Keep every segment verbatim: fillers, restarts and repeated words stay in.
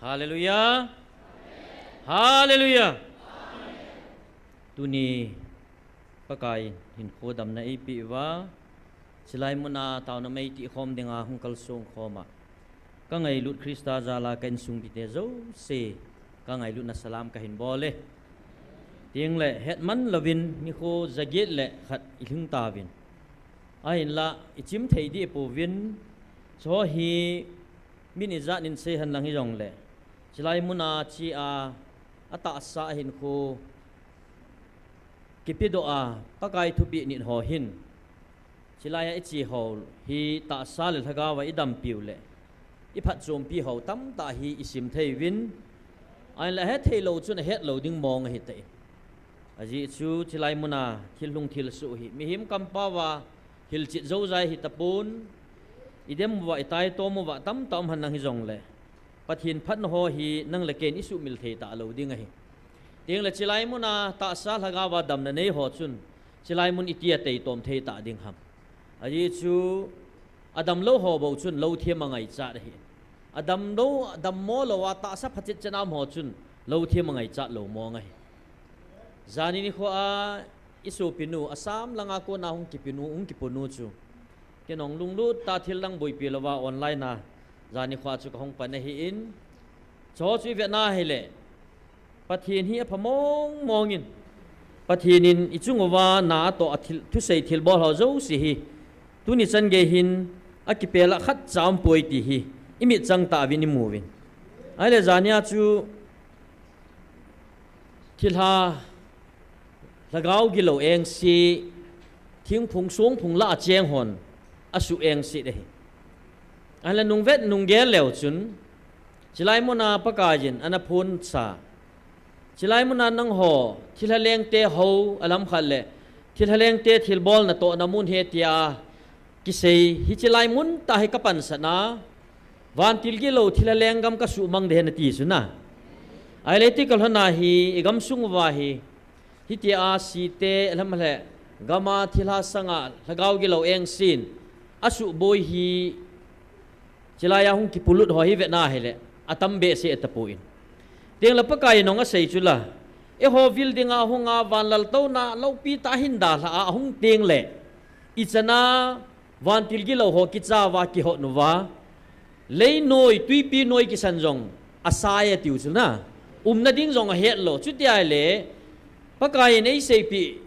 Hallelujah. Hallelujah. Tuni Pakai hinkho damna eipeh uva, chilai muna taona mei tihkhom dinga hung kalsong khoma, ka ngailut Christa jala ka insung mite jouse, ka ngailutna salam kahin bol e. Tengle hetman louvin nikho jaget le khat ilhung tauvin. Ahinla, ichim thei dih pouvin, chuho hi min ijat in seihen lang hijongle, chilai muna che a, atahsa ahinkho kipedoh a, Pakai thupeh nit ho hin, chilai a iche ho hi tahsa le lhagao a idampiu le iphatchompi ho tamtah hi isim thei uvin, ahinla ahet thei lou chun ahet lou ding mong ahitai. Ajeh chu chilai muna thil lhung thil soh hi mihem kampao a hilchet jousei hitapon, idem uva, itaitom uva tamtah um henlang hijongle, Pathen phatna ho hi nang le keiin isuhmil thei talou ding ahi. Tengle chilai muna tahsa lhagao a damna nei ho chun, chilai mun itia taitom thei ta ding ham? Ajeh chu adamlou ho bou chun lou them angaichat ahi. Adamlou, adammo lou a tahsa phatet chan a um ho chun lou them angaichat lou mong ahi. Jani nikho a isopinu, Assam langa kona hung kipinu, hung kipunu chu, kei nong lunglut tah a thil dang boipi louva online a jani nikho chu kahung pan ahin, chuho chu ivet na hile, Pathen hi apha mong mong in, Pathen in ichung uva na atoh a thil, thusei thilbol ho jouse hi, tuni chan gei hin akipel a khatcha umpoi ti hi imit chang tah uvin imu uvin. Ahile jania chu thilha lhagao gilou engse, thingphung songphung lah a cheng hon asuh engse ahi. Ahile nung vet nung gel leu chun, chilai muna Pakaiyin ana phonsa, chilai muna nangho thilha lengte hou alam khat le thilha lengte thilbol natohna mun ahi tia kisei hi chilai mun tah hi kapansatna, vantil gilou thilha lenggam kasuhmang ding ahi nati chu na. Ahile ti kalhona hi igamsung uva hi, hitia site alam le gam a thilha sanga lhagao gilou engsen asuhboi hi, chilai a hung kipolut ho hi vetna hile atam behseh tapon. Tengle Pakaiyin nong asei chu la, eiho vil dinga hunga van laltouna loupi tah hin dalha a ahung tengle, ichan a vantil gilou ho kicha uva kihot uva, lei noi, twipi noi kisan jong asai atiu chu na. Umna ding jong ahet lou. Chuti ahile, Pakaiyin eiseipeh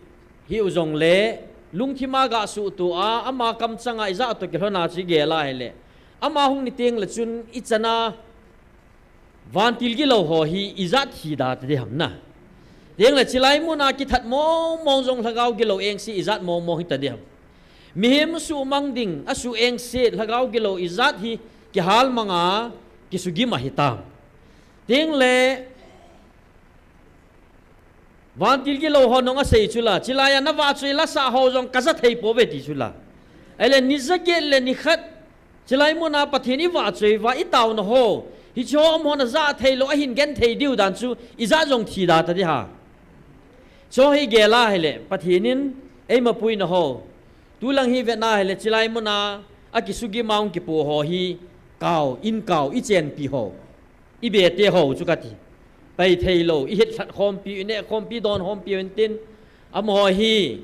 hiu jongle, lungthim a gasuhtoh a, ama kamchang a ijat toh kilhona chu igel a hile, ama hung ni tengle chun ichan a vantil gilou ho hi ijat thi da tading ham na. Tengle chilai muna kithat mong mong jong lhagao gilou engse ijat mong mong hita ding ham? Mihem suhmang ding, asuh engse lhagao gilou ijat hi kihal manga kisugim ahitam? Tengle vantil gilou ho nong asei chu la, chilai a navahchoi lasah ho jong kaja thei pouve ti chu la. Ahile ni jaget le ni khat chilai muna Pathen ivahchoi uva itaona ho, hiche ho um hon aja thei lou, ahin genthei diu dan chu ijat jong thi da tading ham? Chuho hi igel a hile, Pathen in eimapuina ho, tulang hi vetna hile, chilai muna akisugim a hung kipo ho hi, kau, in kau, ichenpi ho, ibete ho chu kati. Pai thei lou, ihet lhat khompi, ineh khompi, don khompi uvintin, amaho hi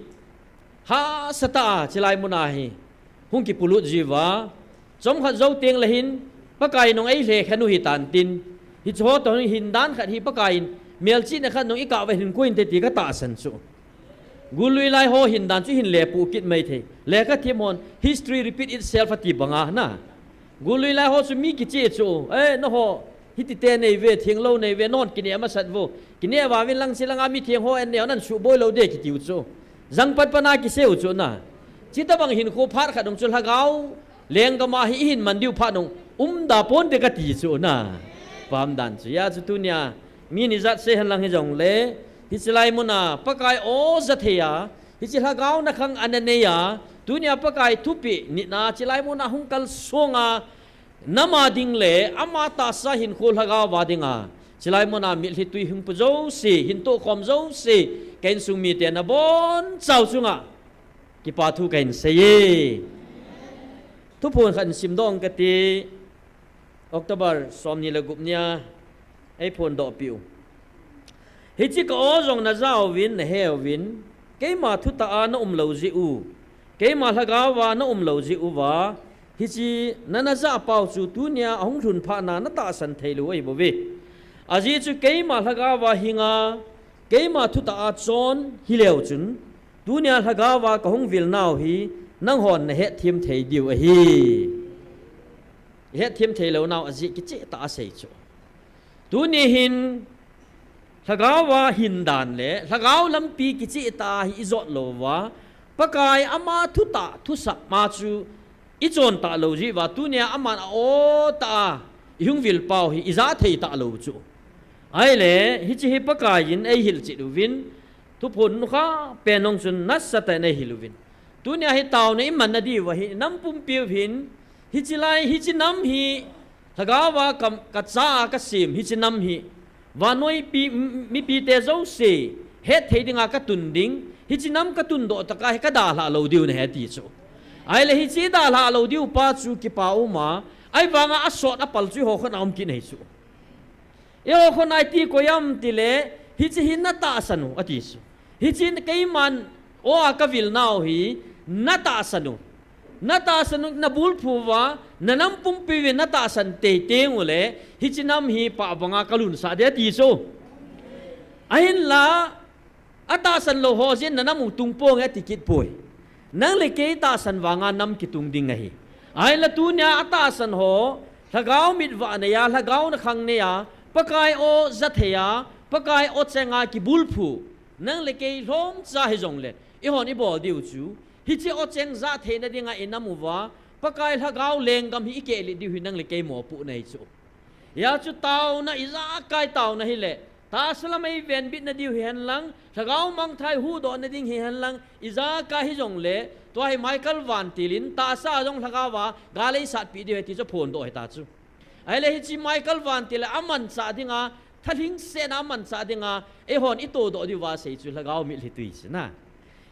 hahsatah a chilai muna hi hung kipolut jiuva, chomkhat jou tengle hin Pakai nong eilhekhen u hitan tin, hiche ho toh hin dan khat hi Pakaiyin melchihna khat nong ikah uva hin koi inte ti katahsan chu. Gullui lai ho hin dan chu hin lepoh kit mai thei. Lekhathiem hon, history repeat itself ati banga na. Gullui lai ho chu mi kiche chu, eh, nangho hitite neiuve, thenglou neiuve, nangho kineh masat uvo. Kineh uvin lang, chi langa mitheng ho an neo nan suhboi lou de kitiu chu. Jangpat pana kiseiu chu na. Chutobang hinkho phat khat nung chu lhagao lenggam a hi ihin man diu phat nung umda ponte kati chu na. Pamdan chu hia chu tunia, mi nijat seihen lang hijongle, hiche lai muna Pakai o ja thei a, hiche lhagao na khang ana nei a, tunia Pakai thupeh nitna chilai muna hung kalsong a, nam a ding le ama tahsa hinkho lhagao a dinga, chilai muna mitlhi tui hung pu jouse, hin tohkhom jouse, ka insung mite nabonchau chunga kipa thu kahin seiye. Thuphon khat simdoh kate, October somni le gup nia, Ei phondoh piu. Hiche ka aw jong na jauvin, na heuvin. Keima thutah a na um lou jeh u. Keima lhagao va na um lou jeh uva. Hiche na na jah pau chu tunia ahung lhun phat na na tahsan thei lou ahi bouve. Ajeh chu keima lhagao va hinga, keima thutah a chon hileu chun, tunia lhagao va ka hung vil nau hi, nanghon na hetthem thei diu ahi. Hetthem thei lou nau ajeh kicheh tah a sei chu. Tuni hin, lhagao va hin dan le, lhagao lampi kicheh tah a hi i jot lou va, Pakai ama thutah, thusap ma chu, i chon tah lou jeh uva, tunia aman a aw tah a, i hung vil pau hi, i ja thei tah lou chu. Ahile, hiche hi Pakai in ei hilchet uvin, thuphon nukha pen hung chun nasatah in ei hil uvin. Tunia hi taona i man na diu ahi, nam pumpiu hin, hiche lai, hiche nam hi, lhagao va ka, ka cha a ka sem, hiche nam hi, vannoi pi, m-, mipite jouse, hetthei dinga ka tun ding, hiche nam ka tundoh tah a hi ka dalhah lou diu nahi ti chu. Ahile hiche dalhah lou diu pa chu kipa um a, ahivanga asot apal chu eiho khut a um kit ahi chu. Eiho khut a iti koi ham tile, hiche hi na tahsan u, ati chu. Hiche keiman aw a ka vil nau hi, na tahsan u. Na tahsan u, na bulphu uva, na nam pumpi uvin na tahsan teitei uleh, hiche nam hi pah banga ka lunsah ding ati chu. Ahinla, atahsan lou ho jeh in na nam u tung ponge ati kit poi. Nang le kei tahsan vanga nam kitung ding ahi. Ahinla tunia atahsan ho, lhagao mitvah neiya, lhagao nakhang neiya, Pakai aw ja theiya, Pakai aw chenga kibulphu. Nang le kei lhomcha hijongle, eihon ibol diu chu, hiche aw cheng ja theina dinga i nam uva, Pakai lhagao lenggam hi i kehlet diu hi nang le kei mopohna ahi chu. Hijeh chun taona ijakai taona hile, tahsa lam a i venbitna diu hihen lang, lhagao mangthah i huhdohna ding hihen lang, ijakai hijongle, tua hi Michael Vantil in tahsa jong lhagao va, gal eisatpeh diu ahi ti chu phondoh ahi ta chu. Ahile hiche Michael Vantil a manchah dinga, thalhingsetna a manchah dinga, eihon i todoh diu va sei chu lhagao mitlhi twi chu na.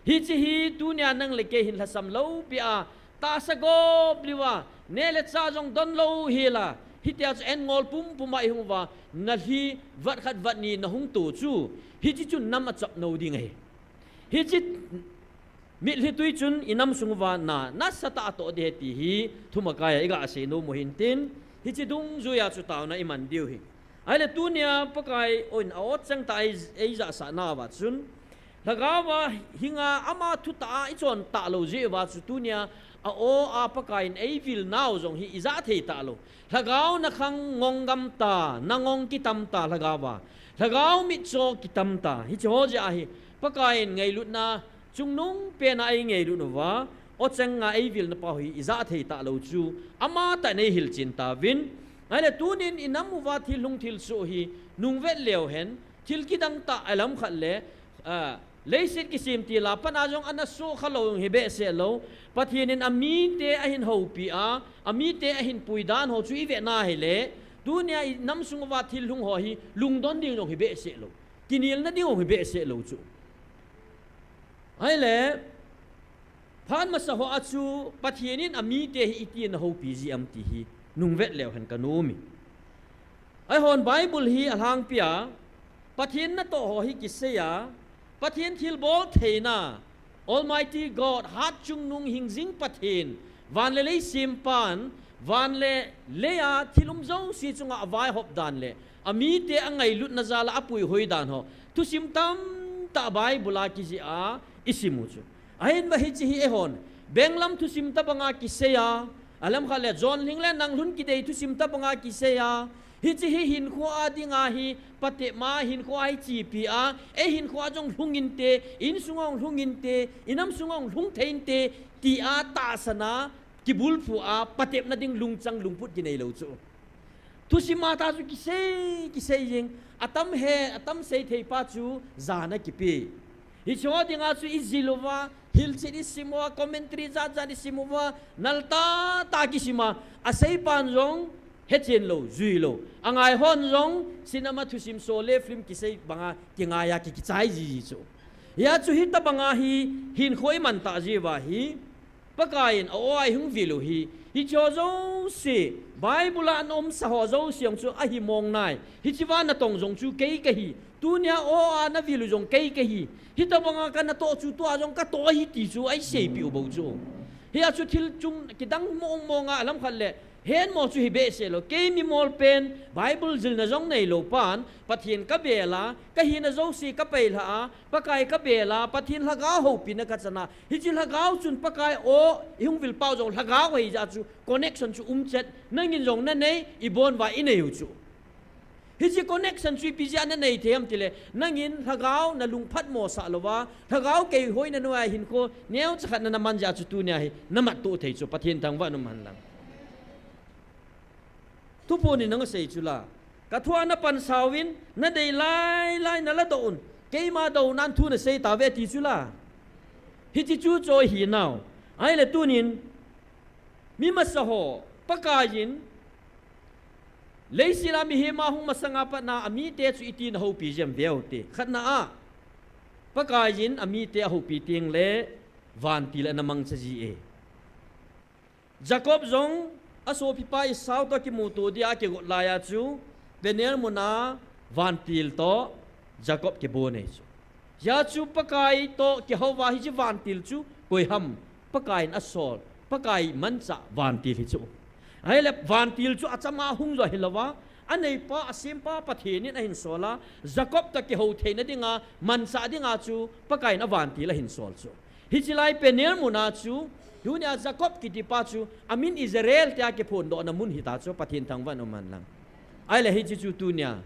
Hiche hi tunia nang le kei hin lhasam lou pi a, tahsa gop liu a, neh le chah jong don lou hel a, hitia chu en ngol pumpum a i hung uva, nalhi vat khat vat ni na hung to chu, hiche chun nam achap nou ding ahi. Hiche mitlhi twi chun i nam sung uva na, nasatah a toh ding ahi ti hi, thumakai a i gasei nom u hin tin, hiche dungjuia chu taona i man diu hi. Ahile tunia Pakai in a aw cheng tah a ei, ei jahsah nauva chun, lhagao va hinga ama thutah a i chon tah lou jeh uva chu tunia a aw a Pakai in ei vil nau jong hi i ja thei tah lou. Lhagao nakhang ngong gam ta, na ngong kitam ta lhagao va. Lhagao mitcho kitam ta. Hiche ho jeh a hi Pakai in ngailutna chungnung pen a ei ngailut uva, aw chenga ei vilna pau hi i ja thei tah lou chu, amatah in ei hilchen tauvin. Ahile tunin i nam uva thil hung thilsoh hi, nungvet leu hen, thil kidang tah a lam khat le, a, leiset kisem til a pat a jong ana soh kha lou jong hi behseh lou. Pathen in a mite ahin houpi a, a mite ahin pui dan ho chu i vet na hile, tunia i nam sung uva thil hung ho hi, lungdon ding jong hi behseh lou. Kinelna ding jong hi behseh lou chu. Ahile, phat masa ho a chu Pathen in a mite hi iti ana houpi ji am ti hi nungvet leu hen ka nom e. Eihon Bible hi a lhangpi a, Pathen natoh ho hi kisei a, Pathen thilbol theina, Almighty God, hat chungnung hingjing Pathen, van le lei sempan, van le lei a thil um jouse chunga a vaihop dan le, a mite a ngailutna jal a a puihoi dan ho, thusim tamtah Bible a kijih a i sim u chu. Ahinla hiche hi eihon, benglam thusim tobanga kisei a, a lam khat le jonlhing le nanglhun kidei thusim tobanga kisei a, hiche hi hinkho a dinga hi patep ma, hinkho a hi chepi a, ei hinkho a jong lhung inte, insunga jong lhung inte, i nam sunga jong lhung thei inte, tia tahsan a, kibulphu a, patepna ding lungchang lungput kinei lou chu. Thusim a tah chu kisei, kisei jing. Atam he, atam sei thei pa chu jana kipe. Hiche ho dinga chu i jil uva, hilchet i sim uva, commentary jat jat i sim uva, nal tah tah kisim a, asei pan jong hechen lou, jui lou. Angai hon jong cinema thusim so le film kisei banga kingai a ki, kichai jiji chu. Hia chu hitobanga hi hinkho i man tah jeh uva hi, Pakai in a aw a i hung vil u hi, Hiche ho jouse, Bible a ana umsa ho jouse jong chu ahi mong nai. Hiche va natong jong chu kei kahi. Tunia o a navil u jong kei kahi. Hitobanga kanatoh chu tua jong katoh ahi ti chu eiseipeh u bou chu. Hia chu thil chung kidang mong monga alam khat le, henmo chu hi behseh lou. Kei mimol pen, Bible jilna jong neilou pan, Pathen kabel a, kahina jouse kapailha a, Pakai kabel a, Pathen lhagao houpina kachana. Hiche lhagao chun Pakai o, ihung vil pau jong lhagao ahi jeh chu, connection chu umchet, nangin jong nanei, ibon uva inei u chu. Hiche connection chu ipi jeh a nanei thei ham tile, nangin lhagao nalung phatmo sah louva, lhagao keihoina noiya hinkho neocha khat nana man jeh chu tunia hi namat toh thei chu, Pathen thangvah in um hen lang. Thuphon in nang asei chu la, kathua napansauvin, nadei lailai naladoh un, keima dounan thu nasei tauve ti chu la. Hiche chu choi hinau. Ahile tunin, mi masa ho, Pakaiyin, leiset a mihem ahung masanga patna, amite chu iti ana houpi jiem veute. Khatna a, Pakaiyin amite ahoupi tengle, vantil ana mangcha ji e. Jacob jong asopipa Esau toh kimuto dia akigot laiya chu, Peniel muna vantil toh Jacob kibon ahi chu. Hia chu Pakai toh kihouva hiche vantil chu koi ham, Pakaiyin asol, Pakai manchah vantil hi chu. Ahile vantil chu achama hung jo hilouva, aneipa, asempa Pathen in ahinsol a, Jacob toh kihou theina dinga, manchah dinga chu Pakaiyin avantil ahinsol chu. Hiche lai Peniel muna chu, tunia Jacob kitipa chu, amin Israel tia kiphondohna mun hita chu, Pathen thangvah in um hen lang. Ahile hiche chu tunia,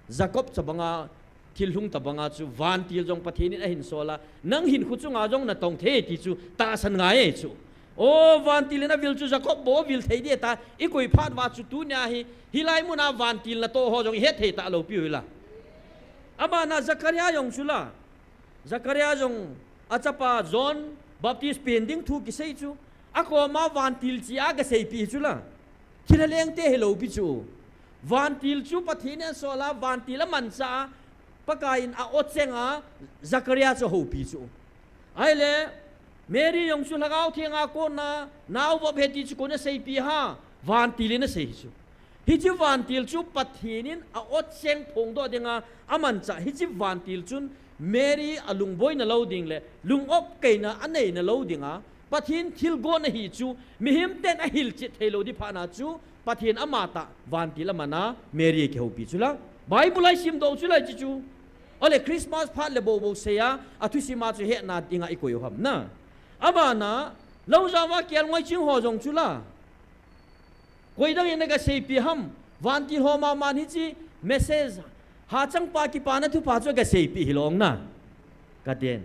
Jacob tobanga, thil lhung tobanga chu, vantil jong Pathen in ahinsol a, nang hinkho chunga jong natong thei ti chu, tahsan ngai e chu. O, vantil in avil chu Jacob bou avil thei ding ta, ikoi phat uva chu tunia hi, hilai muna vantil natoh ho jong ihet thei talou piu hila. Abana Zakaria jong chu la. Zakaria jong achapa John Baptist pen ding thu kisei chu, akoma vantil chea gaseipeh chu la. Thilha lengte hilou pi chu. Vantil chu Pathen in asol a, vantil amanchah a, Pakaiyin a-o cheng a, Zakaria chu ahoupi chu. Ahile, Mary jong chu Lhagao Thenga kona, nao vop ahi ti chu koin aseipeh ham, vantil in asei chu. Hiche vantil chu Pathen in a-o cheng phongdoh dinga amanchah, hiche vantil chun Mary alungboina lou ding le lung-opkeina aneina lou dinga, Pathen thilgon ahi chu mihem ten ahilchet theilou ding phatna chu Pathen amatah vantil amana Mary akihoupi chu la. Bible a isimdoh chu la hiche chu. Ole Christmas phat le bou bou seiya, athusima chu hetna dinga ikoi u ham na. Abana, loujao a kelngoi ching ho jong chu la. Koi dangin agaseipeh ham, vantil ho maman hiche message, hachangpa kipana thupha chu agaseipeh hilou na. Kaden.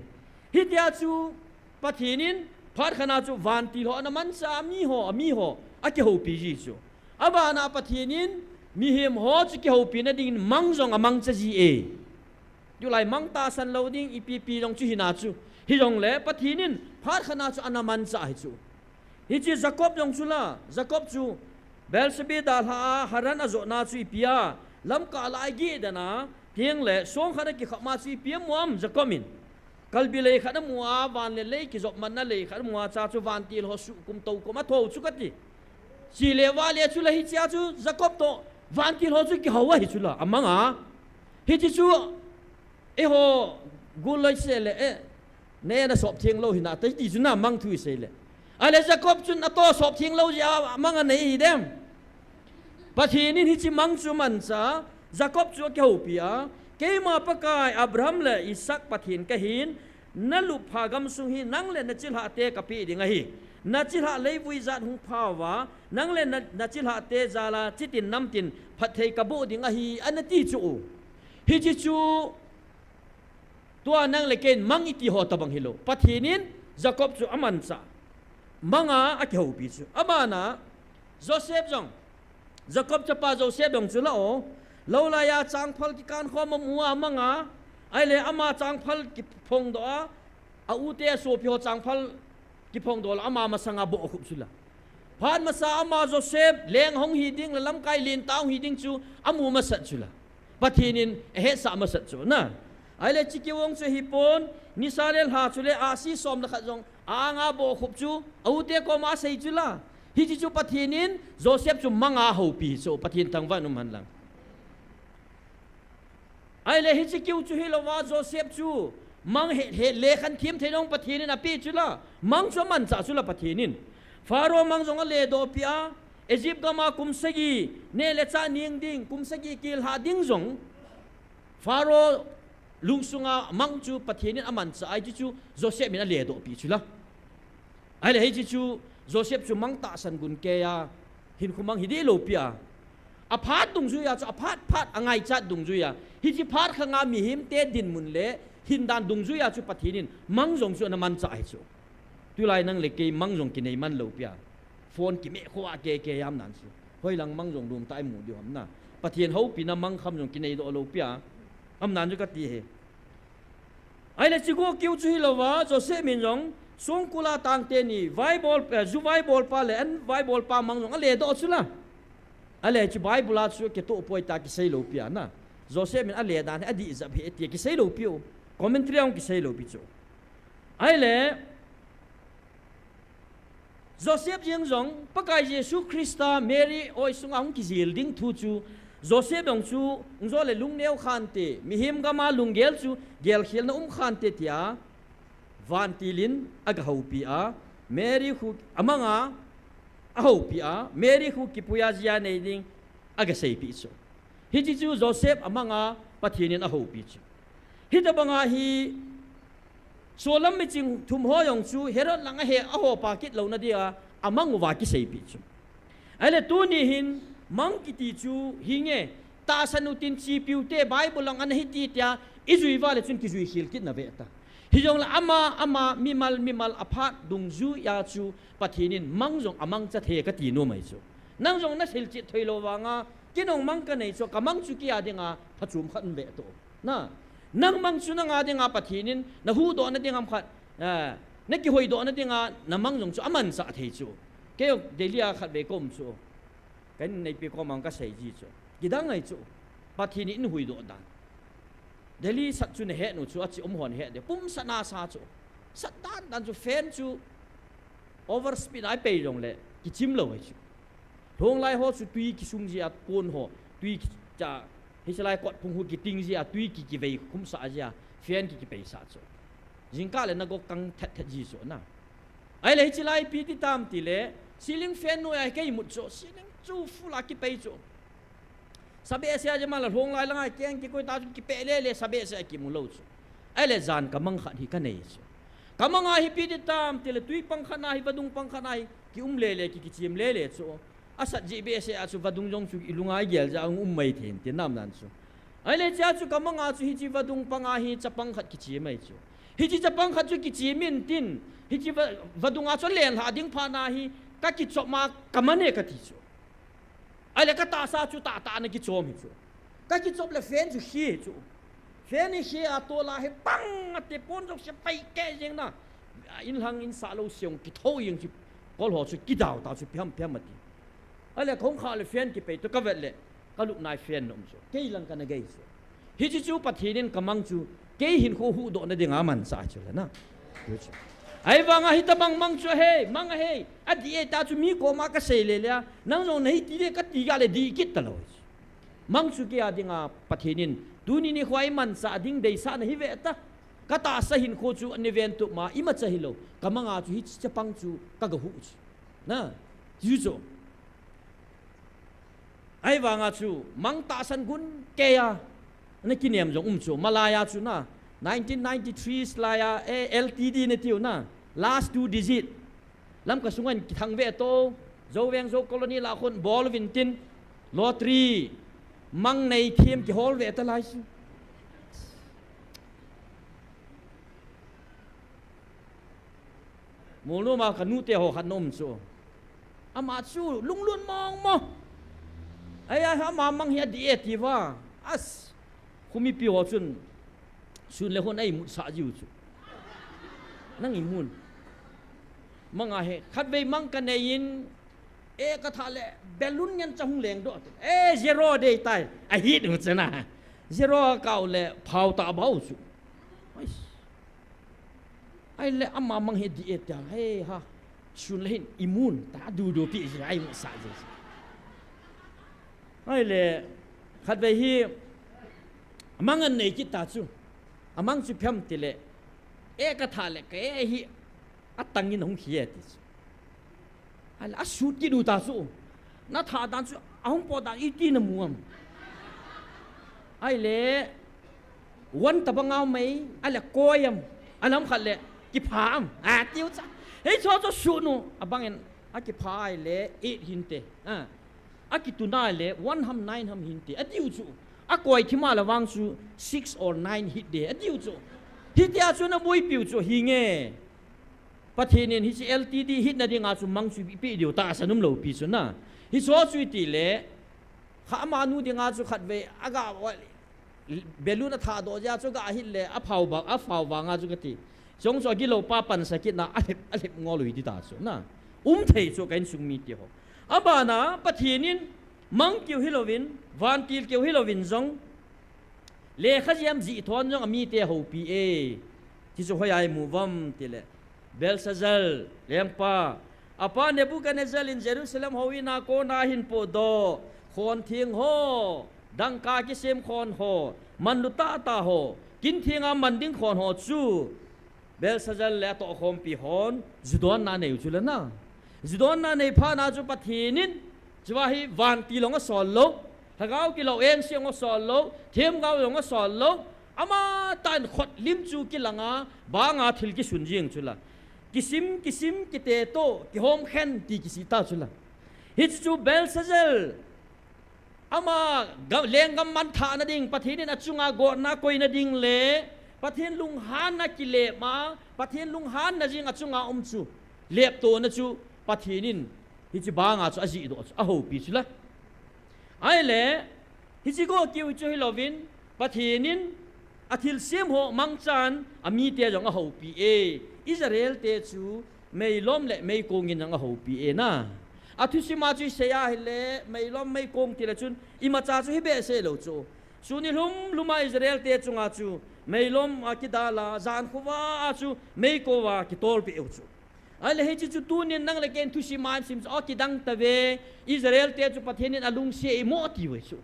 Hitia chu Pathen in phat khatna chu vantil ho ana manchah a, miho, amiho akihoupi ji chu. Abana Pathen in mihem ho chu kihoupina dingin mang jong amangcha ji e. Tulai mang tahsan lou ding ipi pi jong chu hina chu. Hijongle Pathen in phat khatna chu ana manchah ahi chu. Hiche Jacob jong chu la, Jacob chu Beersheba dalha a Haran ajotna chu ipi a, lamkah lai geh dana, tengle song khat akikhop ma chu ipi amu am Jacob in. Kalbi lei khat amu a, van le lei kijop matna lei khat amu a, cha chu vantil ho suhkum toukum athou chu kati. Chele vale chu la hichea chu Jacob toh vantil ho chu kihou ahi chu la, amang a. Hiche chu eiho gul loi seh le, eh, na en asop theng lou hina, ti chu na mang thu isei le. Ahile Jacob chun atoh sop theng lou jeh a mang anei hidem. Pathen in hiche mang chu amanchah a, Jacob chu akihoupi a, keima Pakai Abraham le Isaac Pathen kahin, nalupha gamsung hi nang le nachilhahte kapeh ding ahi. Nachilhah leivui jat hung pha uva, nang le na, nachilhahte jal a chitin namtin phatthei kaboh ding ahi, anati chu. Hiche chu, tua nang le keiin mang iti ho tobang hilou. Pathen in Jacob chu amanchah. Mang a akihoupi chu. Abana, Joseph jong, Jacob chapa Joseph jong chu la o. Lou laiya changphal kikan khom amu a amang a. Ahile ama changphal kiphongdoh a, a-ute asopi ho changphal kiphongdoh la ama masanga bohkhup chu la. Phat masa ama Joseph leng ahung hi ding le lamkai lentah ahung hi ding chu amu masat chu la. Pathen in ahetsah masat chu na. Ahile chikivong chu hipon, nisa le lha chule ahsi som le khat jong a-anga bohkhup chu a-ute koma asei chu la. Hiche chu Pathen in Joseph chu manga houpi chu, Pathen thangvah in um hen lang. Ahile hiche keu chu hilouva, Joseph chu mang he, he, lekhan them thei nung Pathen in apeh chu la, mang chu amanchah chu la Pathen in. Pharaoh mang jong aledoh peh a, Egypt gam a kum sagi neh le chah neng ding, kum sagi kihei ding jong, Pharaoh lungsunga mang chu Pathen in amanchah ahi, hiche chu Joseph in aledoh peh chu la. Ahile hiche chu Joseph chu mang tahsan gun keiya, hinkho mang hi deh lou pi a, aphat dungjuiya chu, aphat phat angaichat dungjuiya, hiche phat khanga mihemte dinmun le hindan dungjuiya chu Pathen in mang jong chu ana manchah ahi chu. Tulai nang le kei mang jong kinei man lou pi a, phone kimeh khoa kei kei jam nan chu, hoilang mang jong lum tah imu diu ham na. Pathen houpina mang kham jong kinei doh lou pi a, am nan chu kati ahi. Ahile hiche keu chu hilouva, Joseph in jong songkul a tang teni, vaibol, eh, ju vaibolpa le an vaibolpa mang jong aledoh chu la. Ahile hiche Bible a chu kitoh poi tia kisei lou pi a na. Joseph in ale dan hi adih jep ahi tia kisei lou pi u. Commentary a jong kisei lou pi chu. Ahile Joseph jeng jong Pakai Jesu Christa Mary oi sunga hung kijil ding thu chu, Joseph jong chu hung jo le lungneo khante, mihem gam a lunggel chu gelkhelna um khante tia vantil in aga houpi a, Mary khu amanga ahoupi a, Mary khu kipuiya jia nei ding aga seipeh chu. Hiche chu Joseph amanga Pathen in ahoupi chu. Hitobanga hi solam miching thum ho jong chu Herod lang ahe, ahopa kit louna dia amang uva kiseipeh chu. Ahile tuni hin mang kiti chu hinge, tahsan u tin chepiu te Bible lang ana hiti tia ijui uva le chun kijui khel kit nave ta. Hijongle ama, ama, mimal, mimal aphat dungjuiya chu Pathen in mang jong amangcha thei kati nom ahi chu. Nang jong nasilchet thei lou vanga, kei jong mang kanei chu, kamang chu kei a dinga phachom khat um ve to. Na, nang mang chu nanga dinga Pathen in nahuhdohna ding ham khat, eh, nakihoidohna dinga namang jong chu amanchah thei chu. Kei jong Delhi a khatvei kaum chu, ka inneipi koma kasei ji chu, kidang ahi chu. Pathen in eihuhdoh dan. Delhi sat chu nahet u chu, achi um hon het de. Pumsat nasa chu. Sat dan dan chu, fan chu overspeed a ipei jongle kichim lou ahi chu. Lhonglai ho chu twi kisung jia, kon ho twi kicha, hichelai kot phung ho kiting jia, twi ki, kivei khumsah jia, fan ki, kipeisah chu. Jingkah le nagou kang thet thet ji chu na. Ahile hichelai ipi ti tam tile, ceiling fan noiya kei imut chu, ceiling chu full a kipei chu. Sabehseh a jeh ma la lhonglai langa keng kikoi ta chu kipeh lele, sabehseh a kimu lou chu. Ahile jan kamang khat hi kanei chu. Kamanga hi ipi ti tam tile, twi pang khat na hi, vadung pang khat na hi, kium lele, ki, kichem lele chu. Asat jeh behseh a chu vadung jong chu ilunga igel jeh a um mai thei in ti nam dan chu. Ahile hichea chu kamanga chu hiche vadung panga hi chapang khat kichem ahi chu. Hiche chapang khat chu kichem in tin, hiche va, vadunga chu lenlhah ding phat na hi, kakichop ma kaman e kati chu. Ahile katahsa chu tahtah ana kichom hi chu. Kakichop le fan chu khi hi chu. Fan hi khi a, tol a hi pang ati, pon jouse pai keh jeng na. Inlhang insah lou seh jong kithou jeng chu. Kol ho chu kidau ta chu, ipi ham ipi ham ati. Ahile kahung khah le fan kipei toh kavet le, kalupna a fan ana um chu. Kei lang kana gei chu. Hiche chu Pathen in kamang chu, kei hinkho huhdohna dinga amanchah chu le na. Chu chu. Ahivanga hitobang mang chu ahi, mang ahi, adih e tia chu mi koma kasei lele a, nang jong nahi ti le kati ga le dih kit talou chu. Mang chu kei a dinga Pathen in tuni nikhoa imanchah ding deisahna hi ve ta. Katahsa hinkho chu ani ventup ma, imacha hilou, kamanga chu hiche chapang chu kaga huh chu. Na, chu chu. Ahivanga chu mang tahsan gun keiya ana kinem jong um chu. Malaiya chu na, nineteen ninety-three laiya, eh, L T D natiu na, last two digit. Lamka sunga in kithang ve to, Zoveng Zo colony lah khun bol uvin tin, lottery, mang nei them kihol ve talai chu. Molnom a kanute ho khat ana um chu. Ama chu lunglut mong mong. Ai, ai, ama mang hi adih e atiuva. As, khomipi ho chun sun le hon a imutsah jiu chu. Nang imun. Manga hi, khatvei mang kanei in, e kathah le, balloon ngen cha hung lengdoh. E, zero dei tai. Ahit u chu na. Zero kau le, phau ta bau chu. Ais. Ahile ama mang hi adih e tia, hei ha. sun le hin imun ta dudu pi ji ai mu sa ji. Ai le, khatvei hi, amang an nei kit ta chu. Amang chu phiam ti le, e ka tha le, ka e hi, atangin hung khia ti chu. Ai le, asut kit u ta chu. Na tha dan chu, ahung po dan iti na mu am. Ai le, wan ta bang au mai, ai le koi am, a lam khat le, kipha am, a tiu cha. Hei cho cho sut nu, abang in, akipha ai le, eight hinte. A, akituna le, one ham, nine ham hinte. A tiu chu, akoi thima la vang chu, six or nine hit de. A tiu chu. Hitia chu na bui piu chu, hi nge. Pathen in hiche L T D hit na dinga chu mang chu ipi diu ta sa num lo pi chu na. Hi cho chu iti le, kha ama nu dinga chu khatvei, aga wa, balloon a tha do ja chu ga hit le, a phau ba, a phau ba nga chu ka ti. Chong chu agi lo pa pan sa kit na, a lep, a lep ngol u hi ti ta chu na. Um thei chu ka insung mite ho. Abana, Pathen in, mang kiu hi lovin, vantil kiu hi lovin jong, lekha jam ji thon jong amite ho pi e. Ti chu hoi ai mu vam ti le. Belshazzar, lengpa. Apa Nebuchadnezzar in Jerusalem ho ina kona hin po do. Khon thing ho. Dangka kisem khon ho. Man lu ta ta ho. Kin thinga man ding khon ho chu. Belshazzar le atoh khompi hon. Judon na nei u chu le na. Judon na nei pha na chu Pathen in. Chua hi vantil long a sol lo. Lhagao kilou en siang a sol lo. Themgao long a sol lo. Ama tan khot lim chu kilanga, banga thil kisun jing chu la. Kisim, kisim, kite to, kihom khen, ti kisi ta chu la. Hichu chu Belshazzar, ama ga-, lenggam man thana ding, Pathen in achunga gotna koina ding le, Pathen lunghanna kilep ma, Pathen lunghanna jing achunga um chu, lepto na chu, Pathen in, hichi banga chu aji do chu, ahopi chu la. Ai le, Hichi go kiu chu hi lovin, Pathen in a thilsem ho mangchan a mite jong a hopi e. Israel te chu meilom le meikong in jong a hopi e na. A thusim a chu i sei a hile, meilom meikong ti le chun, imacha chu hi behseh lou chu. Suni lhum lhum a Israel te chunga chu, meilom a kidal a, jan khovah a chu, meikong a kitolpi u chu. Ahile hichi chu tunin nang le ken thusim a i sim chu, o kidang tave, Israel te chu Pathen in a lungset e mo ti ve chu.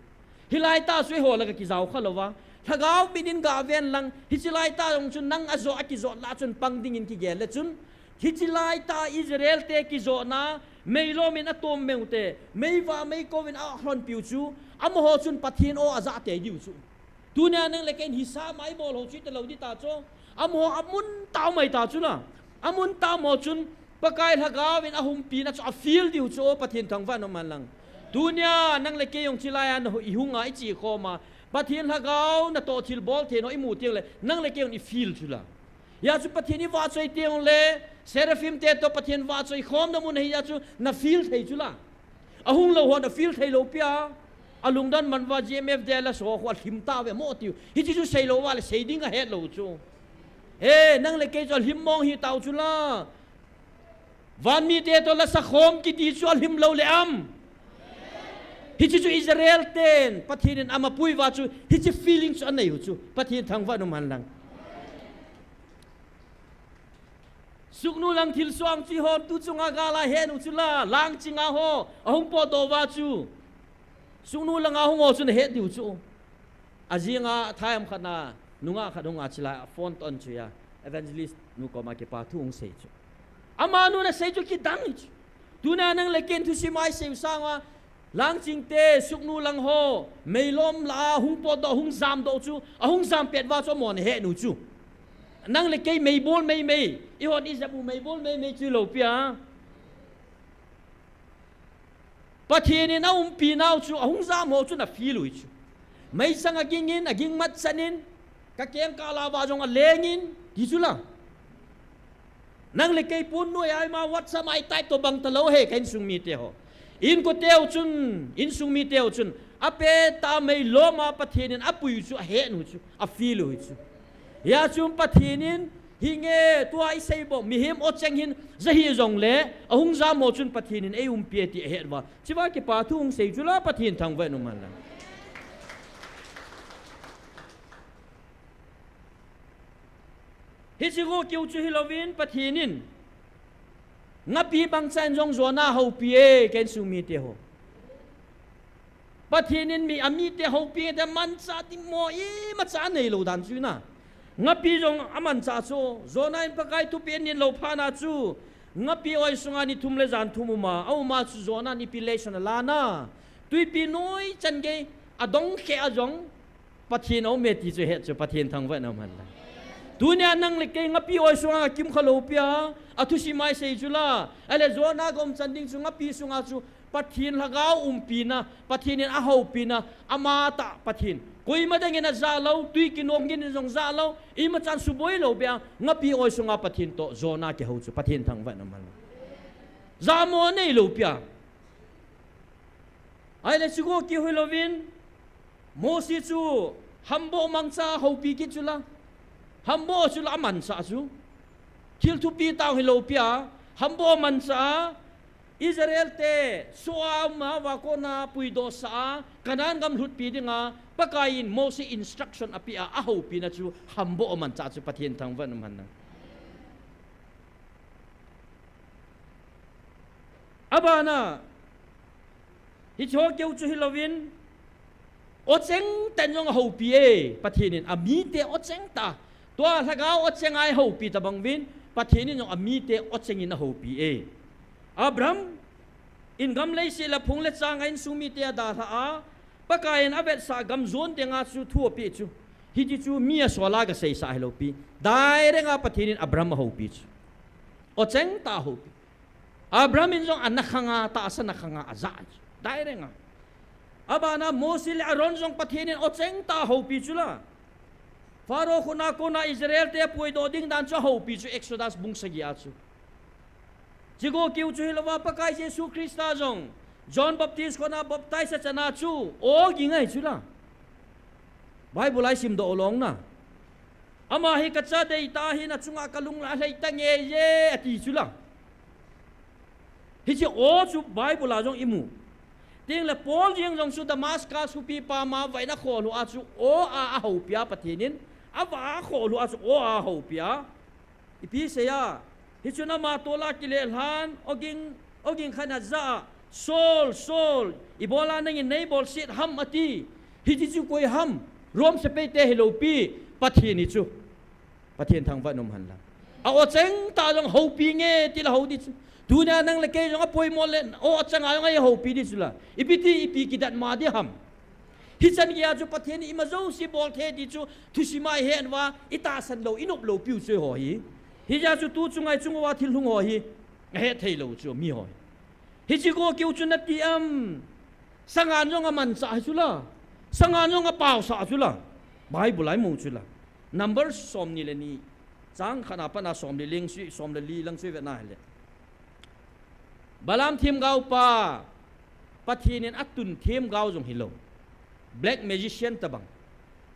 Hilai tah chu eiho lah a kijao kha lou va. Lhagao min in ga ven lang, hichi lai tah jong chun nang a jo a kijo lah chun pang ding in kigel le chun. Hichi lai tah Israel te kijona, meilom in a tom meu te, meiva meikong in a hlonpi u chu, amaho chun Pathen o a ja tei diu chu. Tunia nang le ken hisam a i bol ho chu i ta lou di ta chu. Amaho a mun tao mai ta chu la. A mun tao mo chun Pakai Lhagao in a humpina chu a feel diu chu o Pathen thangvah in um hen lang. Tunia nang le kei jong chilai a na hu-, i hung a i chi khom a. Pathen Lhagao na toh thil bol thei no i mu teng le nang le kei jong i feel chu la. Hia chu Pathen i vahchoi teng le, Seraphim te toh Pathen vahchoi khom na mun ahi a chu na feel thei chu la. A hung lou ho na feel thei lou pia. A lungdon man va G M F de la so ho a lhim ta ve mo tiu. Hichi chu sei lou va le sei ding a het lou chu. He, nang le kei chu a lhim mong hi tau chu la. Van mite toh la sa khom kiti chu a lhim lou le am. Hichi chu Israel ten, Pathen in ama pui va chu, hichi feeling chu a nei u chu. Pathen thangvah in um hen lang. Sugnu lang thil suang chi hom tu chunga gal a he nu chu la, lang chinga ho, a hung potdoh va chu. Sugnu langa hung ho chun a he diu chu. A jinga thaiam khat na, nungah khat hung a chilai, a phone ton chu ya, evangelist nu koma kipa thu hung sei chu. Amanu na sei chu kidang hi chu. Tuna nang le ken thusim a i sei u sanga, Langching te, sugnu lang ho, meilom lah a, hung potdoh, hung jamdoh chu, a hung jam pet va chu amon he nu chu. Nang le kei meibol meimei, i hon i jam u meibol meimei chu lou pia. Pathen in a umpi nau chu, a hung jam ho chu na feel u chu. Meisang a ging in, a ging mat chan in, ka keng ka la va jong a leng in, ti chu la. Nang le kei pun noi ai ma WhatsApp a i type to bang ta lou he ka insung mite ho. Inko teu chun, insung miteu chun. A pe ta meilom a Pathen in a pui chu a he nu chu, a feel u chu. Hia chun Pathen in hi nge tua i sei bou mihem o cheng hin ja hi jong le a hung jam ho chun Pathen in ei umpi e ti a het va. Chiva kipa thu hung sei chu la Pathen thangvah in um hen lang. Hichi go kiu chu hi louvin Pathen in. Ngapi mangcha in jong Jonah houpi e, ka insung mite ho. Pathen in mi, amite houpi e, te mancha ding mo imacha anei lou dan chu na. Ngapi jong amancha chu, Jonah in Pakai thupeh anin lou phat na chu, ngapi oi sunga ni thum le jan thum uma, auma chu Jonah in ipi lesson alan a. Tuipi noi chan gei, adong khe a jong, Pathen aum e ti chu het chu, Pathen thangvah in um hen lang. Tunia nang le kei ngapi oi sunga kimkha lou pi a, athusim a isei chu la. Ahile Jonah gom chan ding chu ngapi sunga chu Pathen lhagao umpina, Pathen in ahoupina, ama tah Pathen. Koima dang in aja lou, tui kinong gin in jong ja lou, imacha suboi lou pi a, ngapi oi sunga Pathen toh Jonah kihou chu, Pathen thangvah in um hen lang. Jamo nei lou pi a. Ahile chuko keu hilou vin, Mose chu hambo mangcha houpi kit chu la. Hambo chu la amancha chu. Thil thupi tah hilou pi a, hambo mancha a, Israel te soh a um a, va kona puidoh sah a, Canaan gam lhutpi dinga, Pakai in Mose instruction apeh a, ahoupina chu hambo mancha chu, Pathen thangvah in um hen lang. Abana, hicho keu chu hilou vin, ocheng tah in jong ahoupi e, Pathen in amite ocheng tah. Tua lhagao ocheng a ihoupi tabang vin, Pathen in jong amite ocheng in ahoupi e. Abraham in gam leiset le phung le chang a insung mite adalhah a, Pakai in avetsah gam jon dinga chu thu apeh chu. Hiti chu mi asol a gaseisah hilou pi. Direct a Pathen in Abraham ahoupi chu. Ocheng tah ahoupi. Abraham in jong ana khang a, tahsa ana khang a, aja chu. Direct a. Abana Mose le Aaron jong Pathen in ocheng tah ahoupi chu la. Pharaoh khut a kona Israel te apuidoh ding dan chu ahoupi chu, Exodus bung sagi a chu. Chuko keu chu hilou va, Pakai Jesu Christa jong John Baptist kona baptize achan a chu, o ging ahi chu la. Bible a isimdoh lou na. Ama hi kacha deitah ahin, achunga kalung la lhai tange e, ati chu la. Hiche o chu Bible a jong imu. Tin le Paul jeng jong chu Damascus khopi pam a vaina kholhu a chu o a ahoupi a Pathen in. Avah a kholhu a chu o a ahoupi a. Ipi sei a, hichun ama tol a kile lhan, oging, oging khat in aja a, Saul, Saul, ibola nangin neibolset ham ati. Hiti chu koi ham, Rome sepai te hilou pi, Pathen hi chu. Pathen thangvah in um hen lang. A ocheng tah jong houpi nge ti la hou di chu. Tunia nang le kei jong apoimo le, o achang a jong ahoupi di chu la. Ipi ti, ipi kidat ma di ham. Hichan gei a chu Pathen in ima jouse bol thei ti chu thusim a ihet uva, itahsan lou, inop lou piu chu eiho hi. Hijeh a chu tu chunga ichung uva thil hung ho hi, ahet thei lou chu miho hi. Hiche ko keu chu nati am, sangan jong amanchah hi chu la, sangan jong apaosah chu la, Bible a imu chu la. Numbers somni le ni, chang khat a pat a somli le li, somli le li lang chu ivet na hile. Balaam themgao pa, Pathen in atun themgao jong hilou. Black magician tabang.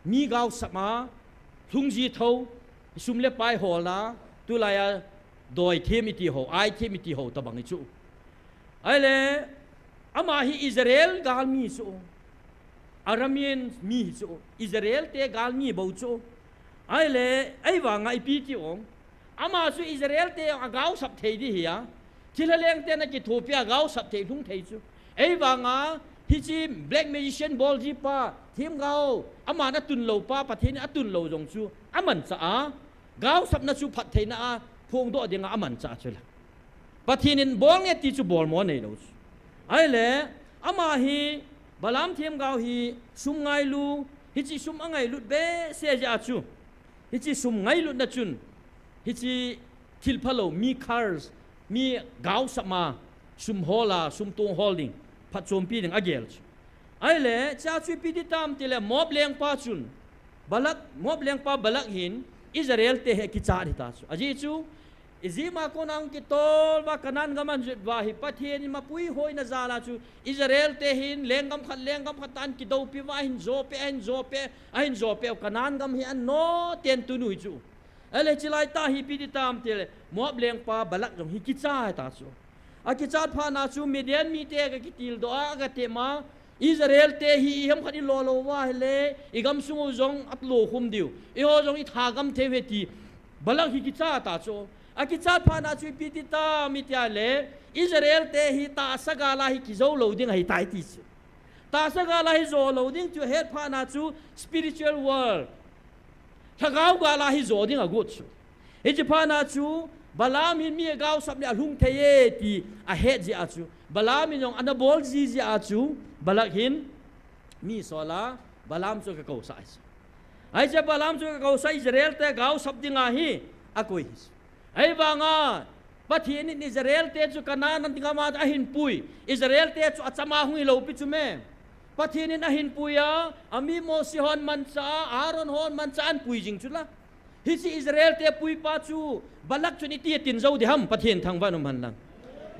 Mi gaosap a, lhungji thou, sum le pai holna, tulai a doi them iti ho, ai them iti ho tabang hi chu. Ahile, ama hi Israel galmi chu. Aramean mi hi chu. Israel te galmi bou chu. Ahile, ahivanga ipi ti ong. Ama chu Israel te agaosap thei di hi a. Thilha leng ten akithopi a gaosap thei lhung thei chu. Ahivanga, hiche black magician bolji pa, themgao, aman atun lou pa, Pathen in atun lou jong chu, amanchah a, gaosapna chu phattheina a, phongdoh dinga amanchah chu la. Pathen in bol nge ti chu bolmo neilou chu. Ahile, ama hi, Balaam themgao hi, sum ngailu, hiche sum angailut behseh jeh a chu. Hiche sum ngailutna chun, hiche thil phalou, mi curse, mi gaosap a, sum hol a, sum tong hol ding, phatchompi ding agel chu. Ahile, chea chu ipi ti tam tile, Moab lengpa chun, Balak, Moab lengpa Balak hin, Israel te hi akichat hita chu. Ajeh chu, Egypt a kona hung kitol uva Canaan gam ahin jot uva hi Pathen in mapui hoina jal a chu Israel te hin lenggam khat, lenggam khat tah in kidoupi uva ahin jope, ahin jope, ahin jope u Canaan gam hi anoten tunu hi chu. Ahile chilai tah hi ipi ti tam tile Moab lengpa Balak jong hi kichat ta chu. Akichat phat na chu Midian mite agakitildoh a, agatep a, Israel te hi ihem khat ilo lou uva ahile, igamsung u jong atlo khum diu. Eiho jong itha gam thei uve ti. Balak hi kichat ta chu. Akichat phat na chu ipi ti tam iti le, Israel te hi tahsa gal a hi kijo lou ding ahitai ti chu. Tahsa gal a hi jo lou ding chu ahet phat na chu spiritual world, lhagao gal a hi jo ding agot chu. Hichi phat na chu Balaam hin mi agaosap le alhung thei e ti ahet jeh a chu Balaam in jong ana bol ji jeh a chu Balak hin mi asol a Balaam chu akakousah ahi chu. Ahi chu Balaam chu akakousah, Israel te gaosap ding ahi, akoi ahi chu. Ahivang a Pathen in Israel te chu Canaan gam a ahin pui. Israel te chu acham a hung hilou pi chu me. Pathen in ahin pui a, ami Mose hon manchah a, Aaron hon manchah a ahin pui jing chu la. Hichi Israel te pui pa chu Balak chun iti atin jo ding ham, Pathen thangvah in um hen lang.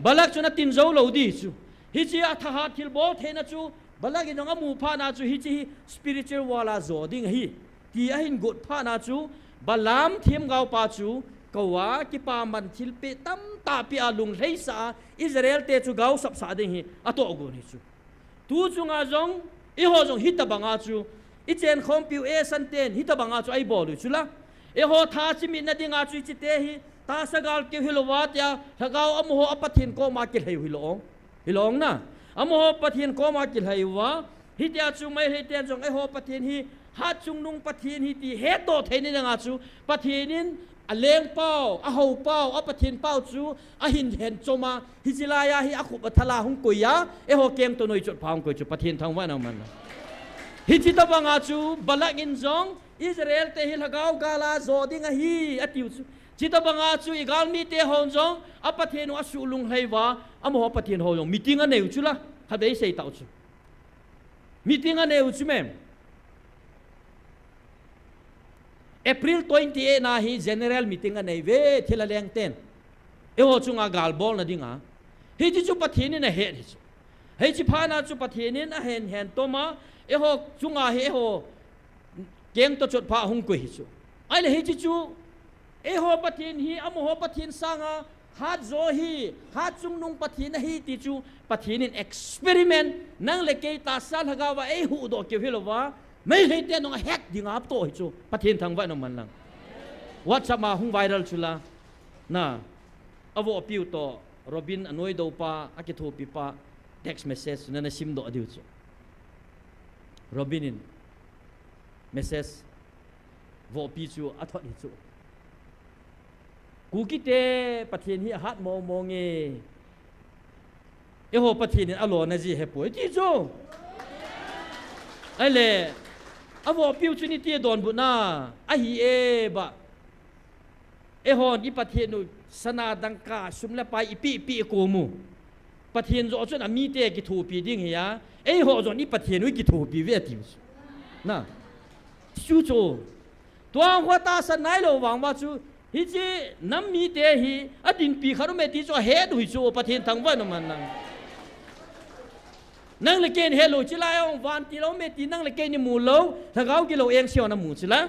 Balak chun atin jo lou ding chu. Hichi athahat thilbol theina chu Balak in jong amu phat na chu hichi hi spiritual world a jo ding ahi ti ahin got phat na chu Balaam themgao pa chu kou a kipaman thilpeh tamtah peh a lunglhaisah a Israel te chu gaosap sah ding hi atoh gon ahi chu. Tu chunga jong, eiho jong hitabang a chu, ichen khompiu Asian ten hitabang a chu eibol u chu la. Eiho tha chimitna ding a chu hichi te hi tahsa gal keu hilou va tia, lhagao amaho a Pathen koma kilhai u hilou. Hilou na. Amaho Pathen koma kilhai uva. Hitia chu Meitei ten jong eiho Pathen hi, hatchungnung Pathen hi ti hetdoh theina ding a chu, Pathen in alengpau, ahoupau, a Pathen pau chu ahin hen chom a, hichi lai a hi akhup athal a hung koi a, eiho kengtoh noichot pha hung koi chu Pathen thangvah in um hen lang. Hichi tabang a chu Balak in jong Israel te hi lhagao gal a jo ding ahi atiu chu. Chitabang a chu igalmi te hon jong a Pathen u asuh lunglhai uva, amaho Pathen ho jong meeting anei u chu la, khatvei sei tau chu. Meeting anei u chu mem. April twenty-eight na hi general meeting anei uve, thil aleng ten. Eiho chunga gal bolna ding a. Hichi chu Pathen in ahet ahi chu. Hichi phat na chu Pathen in ahen hen tom a, eiho chunga hi eiho kengtoh chot pha hung koi ahi chu. Ahile hichi chu, eiho Pathen hi, amaho Pathen sang a, hat jo hi, hatchungnung Pathen ahi ti chu, Pathen in experiment, nang le kei tahsa lhagao va eihuhdoh keu hilou va, Meitei ten jong ahet ding a atoh ahi chu, Pathen thangvah in um hen lang. WhatsApp a hung viral chu la, na, avohpiu toh, Robin anoidoh pa, akithopi pa, text message chu nana simdoh diu chu. Robin in message vohpi chu athot ahi chu. Kuki te Pathen hi ahat mong mong e. Eiho Pathen in alona ji hepoi ti chu. Ahile, avohpiu chun iti adonbut na, ahi e ba. Eihon i Pathen u sana dangka sum le pai ipi ipi ikom u. Pathen joh chun amite kithopi ding ahi a, eiho jong i Pathen u kithopi uve atiu chu. Na. Chu chu. Tua hua tahsan nailou vang uva chu, hichi nam mite hi, adinpi khat um e ti chu ahet u ahi chu, Pathen thangvah in um hen lang. Nang le kei in helou, chulai a hung vantil a um e ti nang le kei in imu lou, lhagao gilou engse hon amu chu la.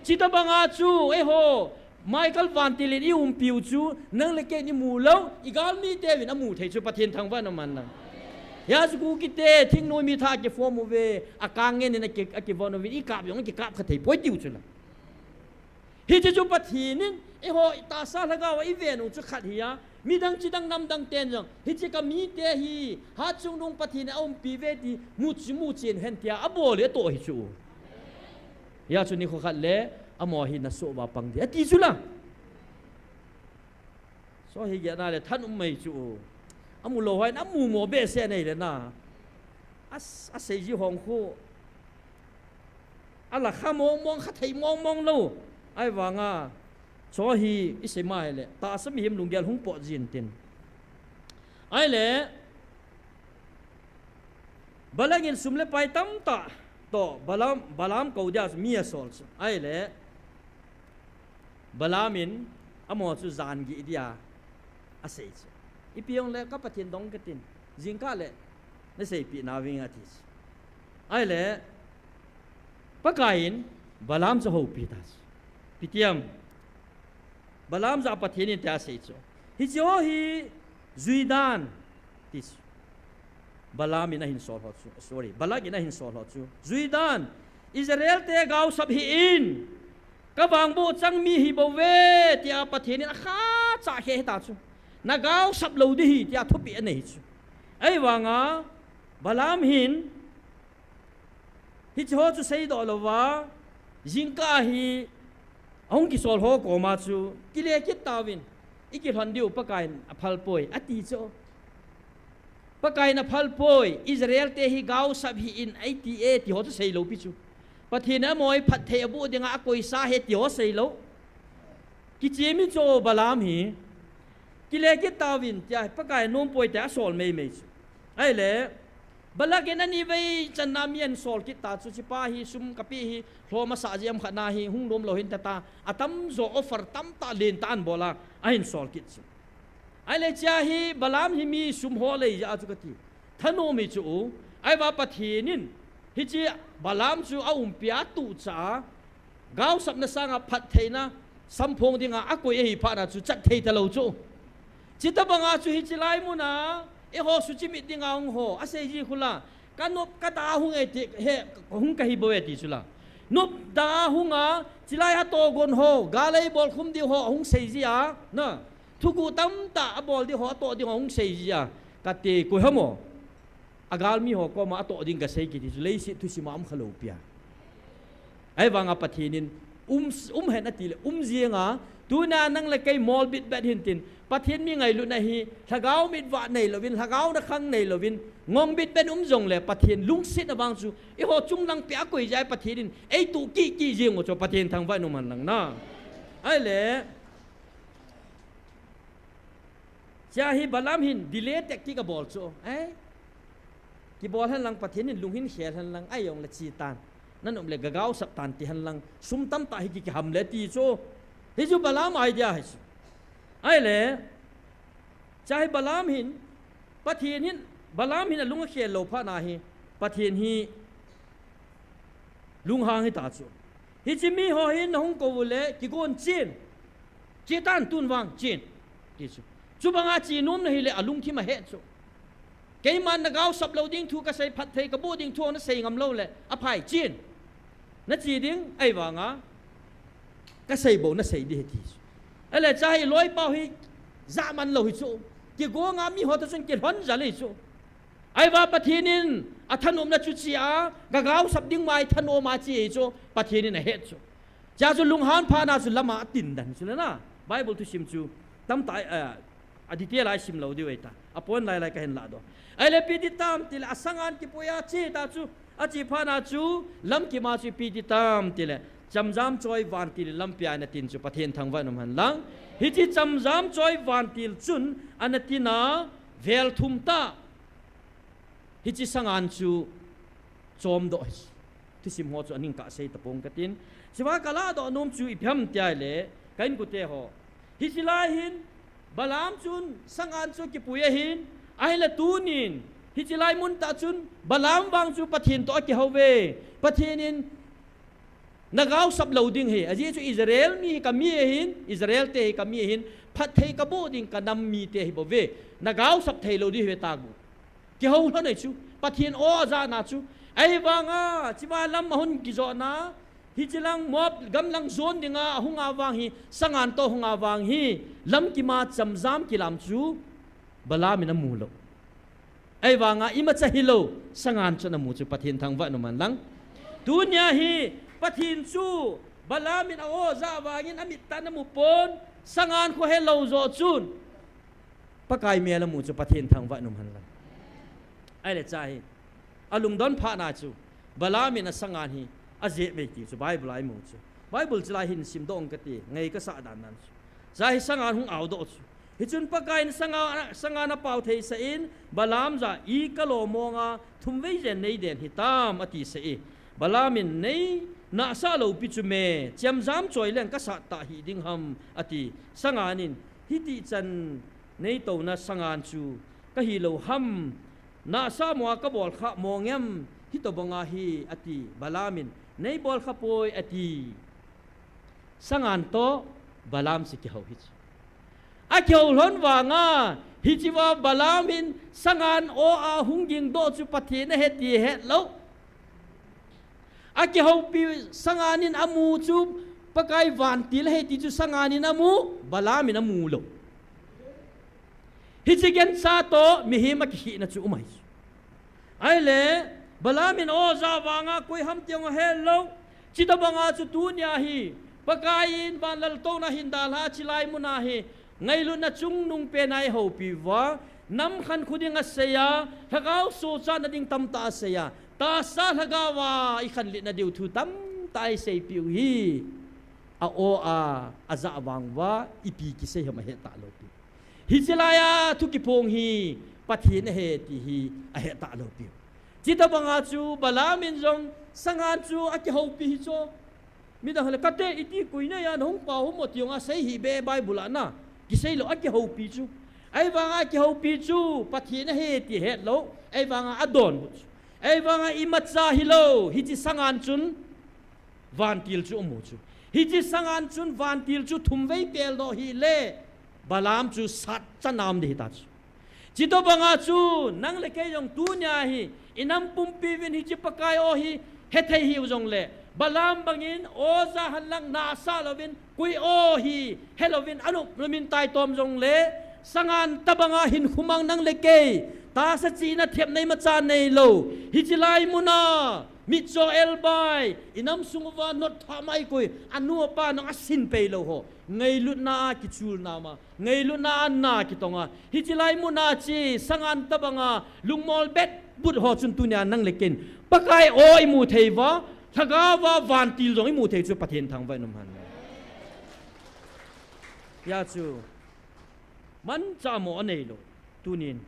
Chitabang a chu, eiho, Michael vantil in iumpiu chu, nang le kei in imu lou, igalmi teuvin amu thei chu, Pathen thangvah in um hen lang. Hia chu Kuki te, thingnoi mi thah akiform uve, akang ngen in aki, akivon uvin, ikap jong akikap kha thei poi tiu chu la. Hichi chu Pathen in, eiho tahsa lhagao a iven u chu khat ahi a, midang chidang namdang ten jong, hichi ka mite hi, hatchungnung Pathen in aumpi uve ti, mu chi mu chen hen tia, abol le atoh ahi chu. Hia chu nikho khat le, amaho hi nasoh uva pang ding, ati chu la. Soh hi gei na le thanom mai chu. Amu lou hon amu mo behseh nei le na. As, asei ji hong khu. Ala kha mong mong, kha thei mong mong lou. Ahivang a. Soh hi isei ma hile. Tahsa mihem lunggel hung pot jin tin. Ahile. Balak in sum le pai tamtah toh Balaam, Balaam kou dia mi asol chu. Ahile, Balaam in amaho chu jan gih dia asei chu. Ipi hung le ka Pathen dong katin, jingkah le naseipeh nauving ati chu. Ahile, Pakai in Balaam chu houpi ta chu. Ipi ti ham, Balaam jeh a Pathen in tia asei chu. Hiche ho hi juidan ti chu. Balaam in ahin sol ho chu. Sorry, Balak in ahin sol ho chu. Juidan, Israel te gaosap hih in. Ka vangboh chang mi hi bou ve, tia Pathen in akha cha khe hita chu. Na gaosap lou di hi, tia thupi anei chu. Ahivanga, Balaam hin, hiche ho chu seidoh louva, jingkah hi, ahung kisol ho koma chu, kile kit tauvin, i kilhon diu Pakaiyin aphal poi, ati chu. Pakaiyin aphal poi, Israel te hi gaosap hih in, ati e, ti ho chu seilou pi chu. Pathen in amaho hi phatthei aboh dinga akoisa ahi ti ho seilou. Kichim in chu Balaam hi. Kile kit tauvin, tia Pakaiyin nom poi tia asol meimei chu. Ahile, Balak in anivei channa mi ahin sol kit ta chu, hichepa hi sum kapeh hi, lhom asah jeh ham khat na hi, hung nom lou hinte tia, atamjo offer tamtah lentah ahin bol a, ahin sol kit chu. Ahile hichea hi Balaam hi mi sum ho lei jeh a chu kati. Thanom hi chu u. Ahivang Pathen in, hiche Balaam chu aumpi a atuh cha a, gaosapna sanga phattheina samphong dinga akoi ahi phat na chu chat thei talou chu. Chuti banga chu hiche lai muna, eiho suchimit dinga hung ho, asei ji khu la, ka nop ka da hung e ti, he, hung kahi bou e ti chu la. Nop da hung a, chulai a togon ho, gal ei bolkhum diu ho, hung sei ji a, na. Thuguh tamtah abol diu ho, atoh diu ho, hung sei ji a, kati koi ham o. Agalmi ho koma atoh ding kasei kiti chu leiset thusim a um khalou pi a. Ahivanga Pathen in um, um hen ati le um jeng a, tuna nang le kei molbit bet hin tin, Pathen mi ngailutna hi, lhagao mitvah neilouvin, lhagao nakhang neilouvin, ngong bitbet um jongle Pathen lungsetna vang chu, eiho chunglang pia akoi jeh a Pathen in, eituh kiki jeng u chu Pathen thangvah in um hen lang na. Ahile, hichea hi Balaam hin delay tactic abol chu. Eh? Kibol hen lang Pathen in lung hin khel hen lang, ahijongle che tan. Nanop le gagaosap tan ti hen lang, sum tamtah hi ki, kiham le ti chu. Hichu Balaam idea hi chu. Ahile, hichea hi Balaam hin, Pathen hin, Balaam hin alung akhel lou phat na hi, Pathen hi lunghang hita chu. Hiche mi ho hin nahung kou u le, kigon chen. Che tan tun vang chen. Ti chu. Chubanga che nom na hile alungthim ahet chu. Keiman nagaosap lou ding thu kasei, phatthei kaboh ding thu nasei ngam lou le, aphai chen. Nache ding, ahivanga, kasei bou nasei ding ahi ti chu. Ahile hichea hi loipau hi, jahman lou hi chu. Kigonga mi ho toh chun kilhon jal hi chu. Ahivang Pathen in athanopna chu che a, gagaosap ding mai thanom a che hi chu, Pathen in ahet chu. Hichea chu lunghan phat na chu lama atin dan chu le na. Bible thusim chu tamtah, eh, a detail a isim lou diu ahi ta. Apoint lai lai kahin lahdoh. Ahile ipi ti tam tile asangan kipui a che ta chu, ache phat na chu lamkim a chu ipi ti tam tile, chamjam choi vantil lampi a ana tin chu Pathen thangvah in um hen lang. Hiche chamjam choi vantil chun ana tin a, vel thum tah hiche sangan chu chomdoh hi. Thusim ho chu aning kah sei tapong katin. Hichea kalahdoh nom chu ipi ham tia ahile, ka inkote ho. Hiche lai hin, Balaam chun sangan chu kipui ahin, ahile tunin, hiche lai mun tah chun, Balaam vang chu Pathen toh akihou ve. Pathen in nagaosap lou ding ahi, ajeh chu Israel mi hi kami ahin, Israel te hi kami ahin, phatthei kaboh ding kanam mite ahi bou ve. Nagaosap thei lou ding ahi ve tabou. Kihou lhon ahi chu, Pathen aw ajahna chu. Ahivanga, hichea lam ahung kijotna, hiche lang Moab gam lang jon dinga ahunga vang hi, sangan toh ahunga vang hi, lamkim a chamjam kilam chu, Balaam in amu lou. Ahivanga imacha hilou, sangan chu ana mu chu Pathen thangvah in um hen lang. Tunia hi Pathen chu Balaam in a-o ajah vangin amit tah in amu pon, sangan khu helou joh chun Pakai mel amu chu Pathen thangvah in um hen lang. Ahile hichea hi alungdon phat na chu Balaam in asangan hi ajep ve ti chu Bible a imu chu. Bible chu lai hin simdoh ong kati, ngai kasah dan dan chu. Hichea hi sangan hung aodoh chu. Hichun Pakai in sangan, sangan apao thei sah in, Balaam jah a, ka lom mong a, thum vei jen nei den hitam, ati sah e. Balaam in nei nahsah lou pi chu me, chamjam choi leng kasat tah hih ding ham, ati. Sangan in, hiti chan nei touna sangan chu kahi lou ham, nahsah mo a kabol kha mong em, hitobang ahi, ati. Balaam in, nei bol kha poi, ati. Sangan toh Balaam chu kihou hi chu. Akihou lhon vanga, hichea Balaam in sangan aw a hung ging doh chu Pathen ahe ti ahet lou. Akihoupi sangan in amu chu Pakai vantil ahi ti chu sangan in amu, Balaam in amu lou. Hiche gancha toh mihem akikhehna chu um ahi chu. Ahile, Balaam in aw ja vanga koi ham ti jong ahet lou. Chutobanga chu tunia hi, Pakai in van laltouna hin dalha chulai muna hi, ngailutna chungnung pen a eihoupi uva, nam khankho ding asei a, lhagao sochatna ding tamtah asei a, tahsa lhagao a ikhanletna diu thu tamtah a eiseipeh u hi. A aw a, ajah vang uva, ipi kisei ham ahet talou piu. Hiche laiya thu kiphong hi Pathen ahi ti hi ahet talou piu. Chutobanga chu Balaam in jong sangan chu akihoupi hi chu. Midang hile, kate iti koi neiya nahung pao hom mo ti jong asei hih beh Bible a na. Kisei lou, akihoupi chu. Ahivanga akihoupi chu Pathen ahi ti hetlou. Ahivanga adonbut chu. Ahivanga imacha hilou, hiche sangan chun vantil chu amu chu. Hiche sangan chun vantil chu thumvei peldoh hih le, Balaam chu satchan a um ding hita chu. Chutobanga chu nang le kei jong tunia hi, inam pumpi uvin hiche Pakai aw hi hethei hiu jongle, Balaam bangin aw ja henlang nahsah louvin, koi aw hi helouvin, anop nomin taitom jongle, sangan tobanga hinkho mang nang le kei, tahsa chihna thepna imacha neilou, hiche lai muna mitcho elbai, inam sung uva notthah mai koi, anu apa nang asin peilou ho, ngailutna a kichulna ma, ngailutna a na kitonga, hiche lai muna chu sangan tobanga lungmol betbut ho chun tunia nang le kein Pakai aw imu thei uva, lhagao a vantil jong imu thei chu Pathen thangvah in umhen. Hijeh chun manchah mo aneilou tunin.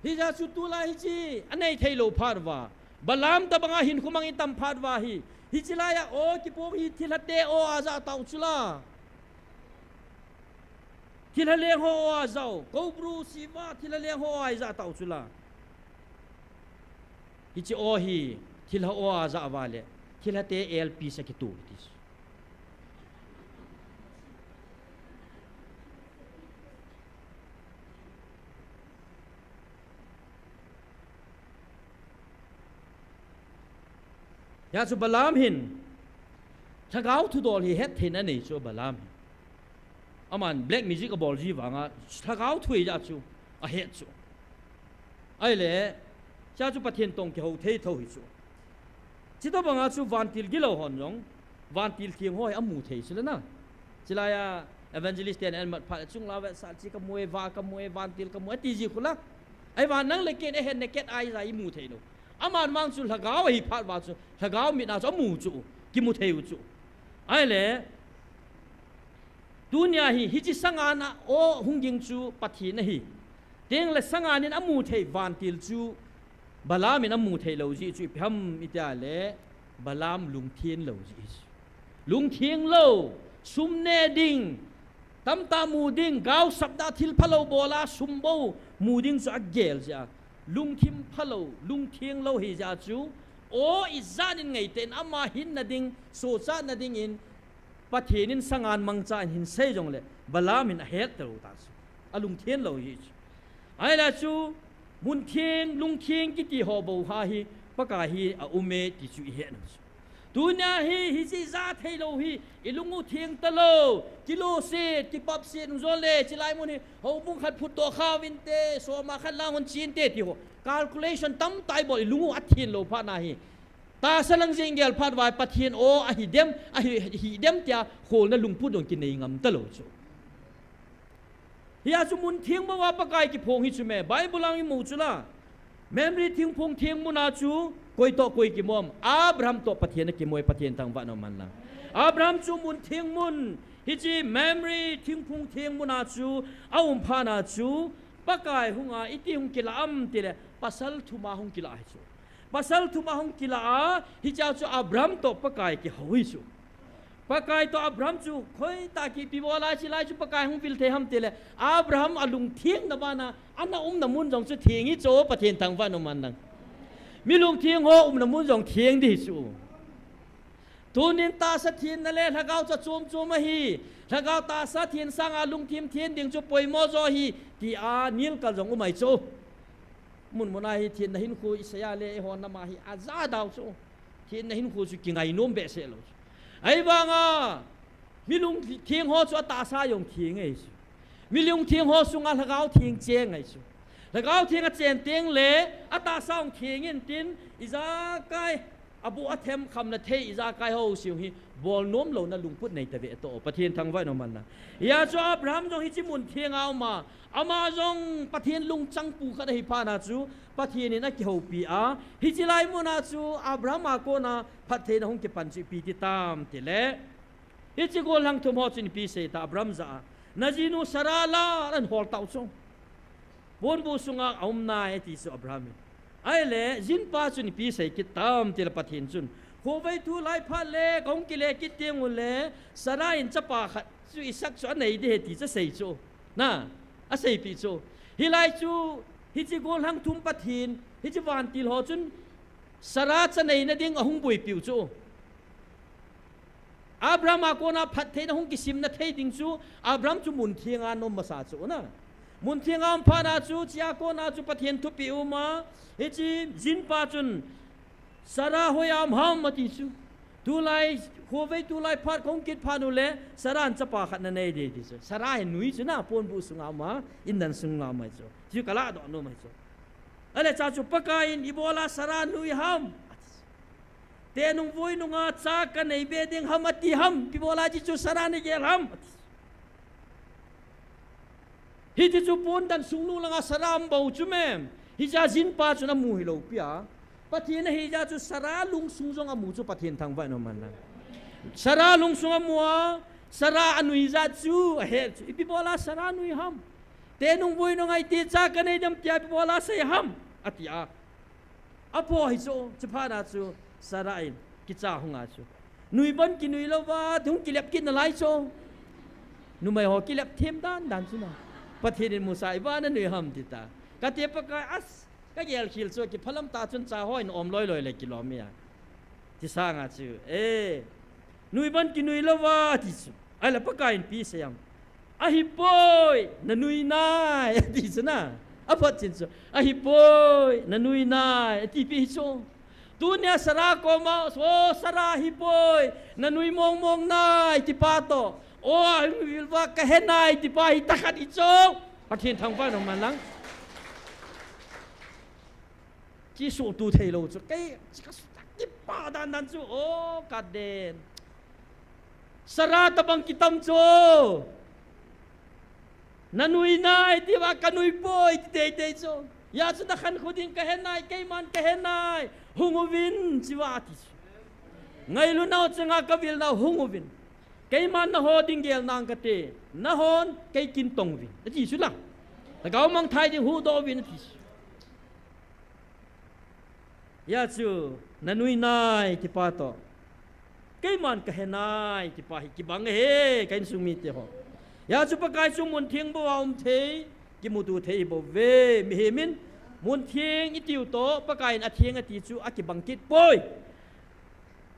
Hijeh chun tulai hiche anei theilou phat uva, Balaam tobanga hinkho mang itam phat uva hi, hiche laiya aw kiphong hi thilhate aw a jah tau chu la. Thilha leng ho aw a jah u, Cobra, Shiva, thilha leng ho aw a jah tau chu la. Hiche aw hi thilha aw a jah uva le, thilhate elpi sa kitu ti. Hijeh chun Balaam hin lhagao thudol hi hettheina anei chu Balaam hin. Aman black magic abol ji vanga lhagao thu ahijeh chu ahet chu. Ahile, hijeh chun Pathen toh kihou thei thou hi chu. Chutobanga chu vantil gilou hon jong, vantil theng ho hi amu thei chu le na. Chulaiya evangelist ten amat phat chunglang vetsah chi kamu e, va kamu e, vantil kamu e, ati ji khu la. Ahivang nang le kein eihet naked eye a imu theilou. Aman vang chu lhagao ahi phat uva chu, lhagao mit a chu amu chu, kimu thei u chu. Ahile, tunia hi, hiche sangan a aw hung ging chu Pathen ahi. Tengle sangan in amu thei vantil chu Balaam in amu theilou jeh chu ipi ham itia le, Balaam lungtheng lou jeh chu. Lungtheng lou, sum ne ding, tamtah mu ding, gaosap da thil phalou bol a sum bou mu ding chu agel jeh a. Lungthim phalou, lungtheng lou hijeh a chu, aw ijat in ngaitah in ama hinna ding, sochatna dingin, Pathen in sangan mangcha in hinsei jongle, Balaam in ahet talou ta chu. Alungtheng lou hi chu. Ahile chu, muntheng, lungtheng kiti ho bou ha hi, Pakai hi aum e ti chu ihet nom chu. Tunia hi, hiche ijat theilou hi, ilung u theng talou, kiloset, kipapset, nung jongle, chulai mun hi, houbung khat phutdoh kha uvinte, soma khat lang hon chente ti ho. Calculation tamtah ibol, ilung u athenglou phat na hi. Tahsa lang jeng gel phat uva Pathen aw ahidem, ahi, hidem tia kholna lungput jong kinei ngam talou chu. Hijeh chun muntheng bou a Pakai kiphong hi chu me, Bible a imu chu la. Mamre thingphung theng muna chu, koi toh koi kimu am, Abraham toh Pathen akimu e, Pathen thangvah in umhen lang. Abraham chu muntheng mun, hiche Mamre thingphung theng muna chu, aum phat na chu, Pakai hunga, iti hung kilah am tile, pasal thum a hung kilah hi chu. Pasal thum a hung kilah a, hichea chu Abraham toh Pakai kihou hi chu. Pakai toh Abraham chu, khoitah kipi bol a chulai chu Pakai hung vil thei ham tile, Abraham alungthengna bana, ana umna mun jong chu theng hi chu, Pathen thangvah in umhen lang. Mi lungtheng ho umna mun jong theng ding hi chu. Tunin tahsa thenna le lhagao chu chom chom ahi. Lhagao tahsa then sanga lungthim then ding chu poimo jo ahi, tia nilkal jong um ahi chu. Mun mun a hi thenna hinkho isei a le, eiho nam a hi ajah dau chu. Thenna hinkho chu kingai nom behseh lou chu. Ahivanga, mi lungtheng ho chu atahsa jong theng ahi chu. Mi lungtheng ho sunga Lhagao Theng cheng ahi chu. Lhagao Theng achen teng le, atahsa jong theng intin, ijakai, aboh athem khamna thei, ijakai ho sung hi, bol nom louna lungput nei tave to, Pathen thangvah in um hen lang. Hijeh chun Abraham jong hiche mun thenga uma, ama jong Pathen lungchang pu khat ahi phat na chu, Pathen in akihoupi a, hiche lai muna chu Abraham a kona phattheina hung kipan chu ipi ti tam tile, hiche gollhang thum ho chun ipi asei tam, Abraham jah a, najinu Sarah la, ahin hol tau chu. Ponbuh sunga aum nai ati chu Abraham in. Ahile, jinpa chun ipi asei kit tam tile Pathen chun, khovei thu lai phat le, kahung kile kit teng ule, Sarah in chapa khat chu Isaac chu anei ding ahi ti chu asei chu. Na, aseipeh chu. Hilai chu, hiche gollhang thum Pathen, hiche vantil ho chun, Sarah cha neina ding ahung boipiu chu. Abraham a kona phattheina hung kisimna thei ding chu, Abraham chu mun thenga aum masa chu na. Mun thenga um phat na chu, chea kona chu Pathen thupeh uma, hiche jinpa chun, Sarah hoiya um ham ati chu. Tulai, khovei tulai phat kahung kit phat ule, Sarah in chapa khat nanei ding ati chu. Sarah hi nui chu na, ponbuh sunga uma, indan sunga um ahi chu. Chu kaladoh nom ahi chu. Ahile chea chu Pakai in ibola Sarah nui ham ati chu. Tenung voi nunga cha kanei be ding ham ati ham, ipi bola hiche chu Sarah nagel ham ati. Hiche chu pondan sung nung langa Sarah um bou chu mem. Hichea jinpa chun amu hilou pi a. Pathen ahijeh chu Sarah lungsung jong amu chu Pathen thangvah in um hen lang. Sarah lungsung amu a, Sarah anui jeh chu ahe chu. Ipi bola Sarah nui ham? Tenung voi nunga iti cha kanei dem tia ipi bola asei ham? Ati a. Apho hi chu, chuphat na chu, Sarah in, kicha hung a chu. Nui ban kinui louva, hung kilep kit nalai chu. Numei ho kilep them dan dan chu na. Pathen in musa iva nanui ham ti ta. Kati Pakai as, kagel khel chu, kiphalam ta chun cha hoi na om loi loi le kilom e a. Ti sanga chu, e, nui ban kinui louva, ti chu. Ahile Pakai in ipi asei am. Ahipoi, nanui nai, ati chu na. Aphat chin chu. Ahipoi, nanui nai, ati pi hi chu. Tunia Sarah koma, o Sarah ahipoi, nanui mong mong nai, ti pa toh. O, ahung vil va kahe nai, ti pa hi tah khat hi chu. Pathen thangvah in um hen lang. Chi suhtu thei lou chu. Kei, chi ka suhta kipa dan dan chu. O, ka den. Sarah tabang kitam chu. Nanui nai, tiva kanui poi, ti tei tei chu. Hijeh chun nakhankho ding kahe nai, keiman kahe nai. Hung uvin, chiva ati chu. Ngailu nau chunga kavil nau hung uvin. Keiman naho ding gel nang kate. Nahon, kei kin tong uvin. Ati chu la. Lhagao mangthai ding huhdoh uvin, ati chu. Hijeh chu, nanui nai, ti pa toh. Keiman kahe nai, ti pa hi kibang ahi, ka insung mite ho. Hijeh chu Pakai chu mun theng bou a um thei, kimuto thei bou ve, mihem in, mun theng itiu toh, Pakai in atheng ati chu, akibang kit poi.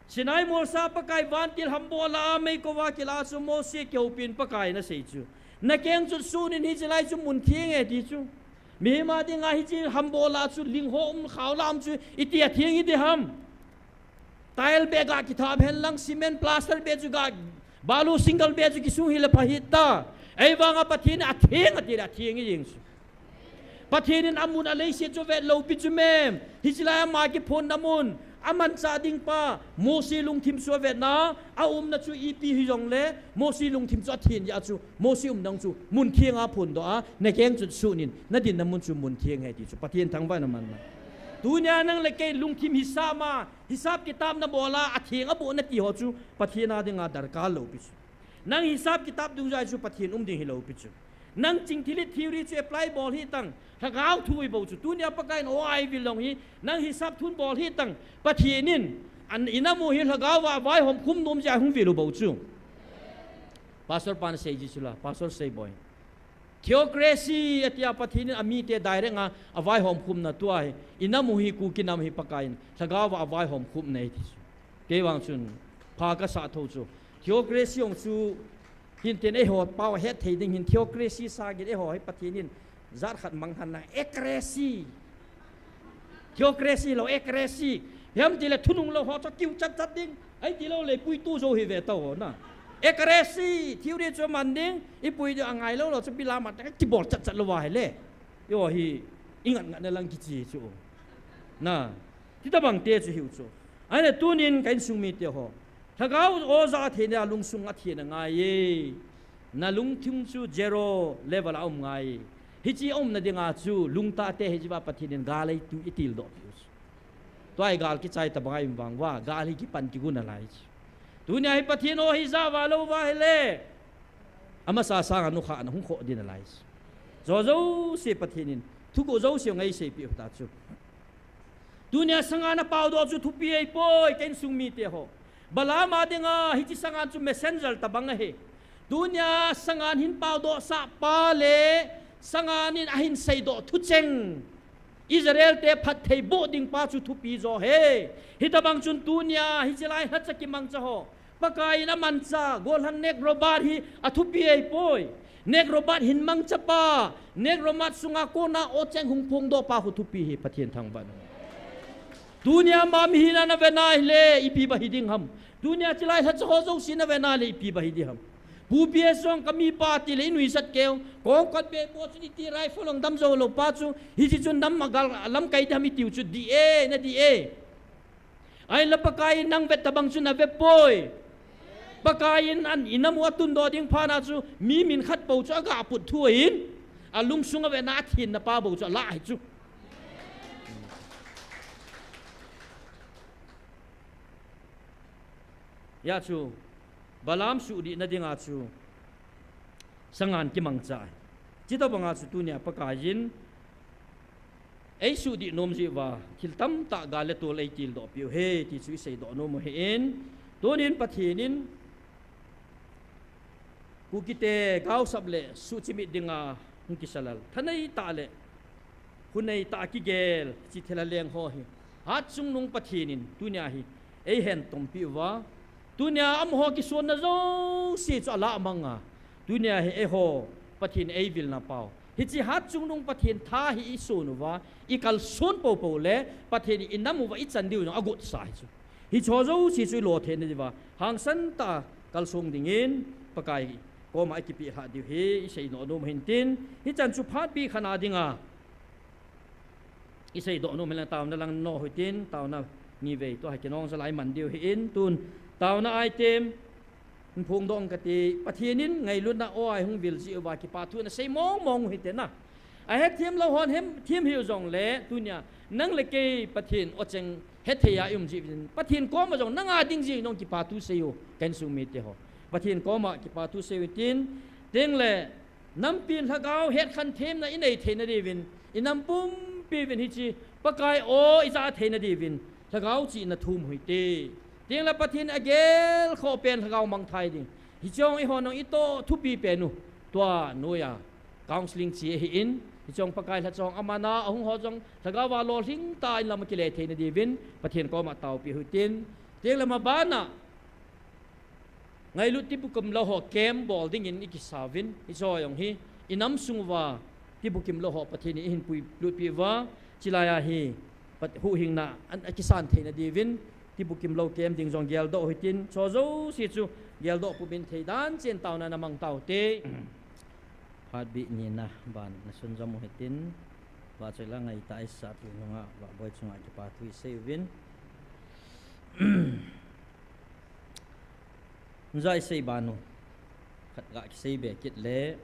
Sinai molsa Pakai vantil hambol a, meikova kila chu Mose kihoupin Pakai in asei chu. Nakeng chun sun in hiche lai chu mun theng ahi ti chu. Mihem a dinga hiche hambol a chu ling ho um khao lam chu iti atheng iti ham. Tile beh ga kithap hen lang cement plaster beh chu ga balu single beh chu kisung hile pha hita. Ahivanga Pathen atheng ati le atheng ahi jeng chu. Pathen in amun aleiset chu avet lou pi chu mem. Hiche lai ama kiphonna mun. Amanchah ding pa. Mose lungthim chu avet na. Aumna chu ipi hijongle. Mose lungthim chu athen jeh a chu. Mose umna chu mun theng a phondoh a. Nakeng chun sun in. Nadinna mun chu mun theng ahi ti chu. Pathen thangvah in um hen lang. Tunia nang le kei lungthim hisap ma. Hisap kitab nabol a. Atheng aboh nati ho chu. Pathen a dinga darkar lou pi chu. Nang hisap kitab dungjui chu Pathen um ding hilou pi chu. Nang chingthilhi theory chu apply bol hitang, lhagao thu hi bou chu. Tunia Pakai in o ahi vil long hi, nang hisap thun bol hitang, Pathen in, an, inamu hi lhagao a vaihom khum nom jeh a hung vil u bou chu. Pastor pan sei ji chu la, Pastor sei boi. Theocracy atia Pathen in amite direct a, avaihom khumna tua hi, inamu hi Kuki nam hi Pakai in, lhagao a vaihom khumna ahi ti chu. Kei vang chun, pha kasah tho chu. Theocracy jong chu, hin tin eiho pao het thei ding hin theocracy sa gin eiho hi Pathen in jat khat mang han na, ekcracy. Theocracy lo, ekcracy. Hiam tile thunung lou ho chu kiu chat chat ding. Ahi tilou le puitu jou hi ve tao ho na. Ekadasi, thiu ding chu man ding, ipui ding angai lou lou chu Bilam a kibol chat chat lou va hile. Eiho hi, ingat ngat na lang kichi chu. Na, ti tabang te chu hiu chu. Ahile tunin ka insung mite ho. Lhagao oja theina lungsung a thina ngai e. Na lungthim chu zero level a um ngai e. Hiche a umna dinga chu lungtah te hiche va Pathen in gal ei tu i tildoh piu chu. Tua hi gal kichai tabang a um vang uva, gal hi kipan kigon nalai chu. Tunia hi Pathen o hi ja va lou va hile. Amasa sanga nukhahna hung khoh ding nalai chu. Hiche jouse Pathen in, thuguh jouse ngai seipeh u ta chu. Tunia sangan a paodoh chu thupi ahipoi, ka insung mite ho. Balaam a dinga, hiche sangan chu messenger tabang ahi. Tunia sangan hin paodoh sah pa le, sangan in ahin seidoh thucheng. Israel te phatthei boh ding pa chu thupi jo ahi. Hitabang chun tunia, hiche lai lhacha kimangcha ho. Pakai in amancha, gollhang Nag Rabban hi athupi ahipoi. Nag Rabban hin mangcha pa, Nag Rabban sunga kona o cheng hung phongdoh pa khu thupi ahi Pathen thangvah in. Tunia ama mihem na na ve na hile, ipi ba hi ding ham. Tunia hiche lai lhacha ho jouse na ve na le, ipi ba hi ding ham. Pu P S jong ka mipa ti le i nuisat keu. Kong kot be po chu i ti rifle ong dam jou lou pa chu. Hiche chu nam a gal lamkai dam i tiu chu di e, na di e. Ahinla Pakai in nang vet tabang chu na ve poi. Pakai in an i nam u a tundoh ding phat na chu mi min khat po chu aga put thu ahin. A lungsung a ve na a thin na pa bou chu a la ahi chu. Hia chu, Balaam suhdih na dinga chu, sangan kimangcha ahi. Chuti tabanga chu tunia Pakai in, ei suhdih nom jeh uva, thil tamtah gal le tol ei tildoh piu ahi, ti chu i seidoh nom u ahin, tunin Pathen in, Kukite gaosap le suhchimit dinga hung kisa lal. Thanei tah le hunei tah kigel, chi thela leng ho hi. Hatchungnung Pathen in tunia hi ei hentom piu va. Tunia amaho kisonna jouse chu alah manga. Tunia hi eiho Pathen ei vilna pau. Hiche hatchungnung Pathen tha hi i son uva, i kalson popo le Pathen in i nam uva i chan diu jong agot sa hi chu. Hiche jouse chu i lo theina diuva, hangsan tah a kalsong dingin Pakai koma i kipeh lhah diu hi i seidoh nom u ahin tin, hichan chu phatbih khat a dinga i seidoh nom u ahin lang taona lang no u hitin, taona ni vei tua hi kinong jalai man diu ahin, tun taona item phongdoh kati, Pathen in ngailutna o a i hung vil jeh uva kipa thu na sei mong mong u hite na. Ahethem lou hon hethem hiu jongle, tunia, nang le kei Pathen o cheng hethei a i um jeh uvin, Pathen koma jong nang a ding jeh in jong kipa thu sei u, ka insung mite ho. Pathen koma kipa thu sei u tin, tengle, nampi in lhagao hetkhen themna i nei theina diuvin, i nam pumpi uvin hiche, Pakai o i ja theina diuvin, lhagao chihna thum u hite. Tengle Pathen a gelkhoh pen lhagao mangthai ding. Hiche jong eihon jong i toh thupi pen u. Tua noiya counselling chi ahin, hiche jong Pakai lhacha jong aman a, ahung ho jong lhagao a lolhing tah in lam a kile theina diuvin, Pathen koma taopi u hitin, tengle maban a, ngailut tibukim lou ho camp bol dingin i kisa uvin, hiche jong hi, i nam sung uva, tibukim lou ho Pathen in eihin puilutpi uva, chulai a hi, Pat-, huhhingna, an, a kisan theina diuvin, tibukim lou camp ding jong geldoh u hitin, hiche jouse chu geldoh pumin thei dan chen taona na mang tau te. Phatbih nina ban na sunjom u hitin, vahchoi la ngaitah a i sah pi nunga, Vahboi chunga kipa thu i sei uvin. Nja i sei ban u, khat ga kisei be kit le,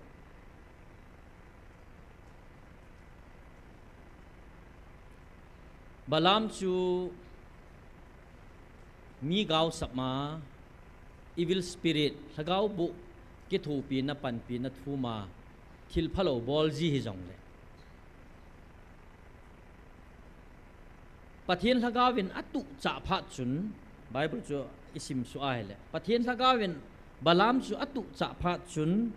Balaam chu mi gaosap ma, evil spirit, lhagao boh, kithopina, panpina thu ma, thil phalou bol ji hijongle, Pathen lhagao in atuhchah phat chun, Bible chu i simsuh a ahile, Pathen lhagao in Balaam chu atuhchah phat chun,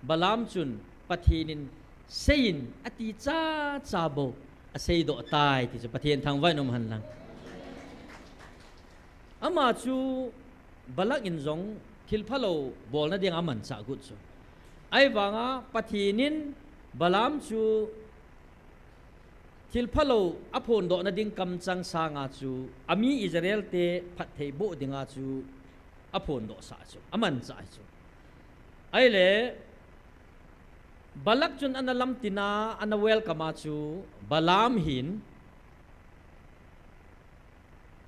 Balaam chun Pathen in seiyin ati chacha bou aseidoh tai ti chu Pathen thangvah in um hen lang. Ama chu Balak in jong thil phalou bolna dinga amanchah got chu. Ahivanga Pathen in Balaam chu thilphalou aphondoh nading kamchang sanga chu, ami Israel te phatthei boh dinga chu aphondohsah chu, amanchah chu. Ahile, Balak chun ana lamtina, ana welcome a chu, Balaam hin,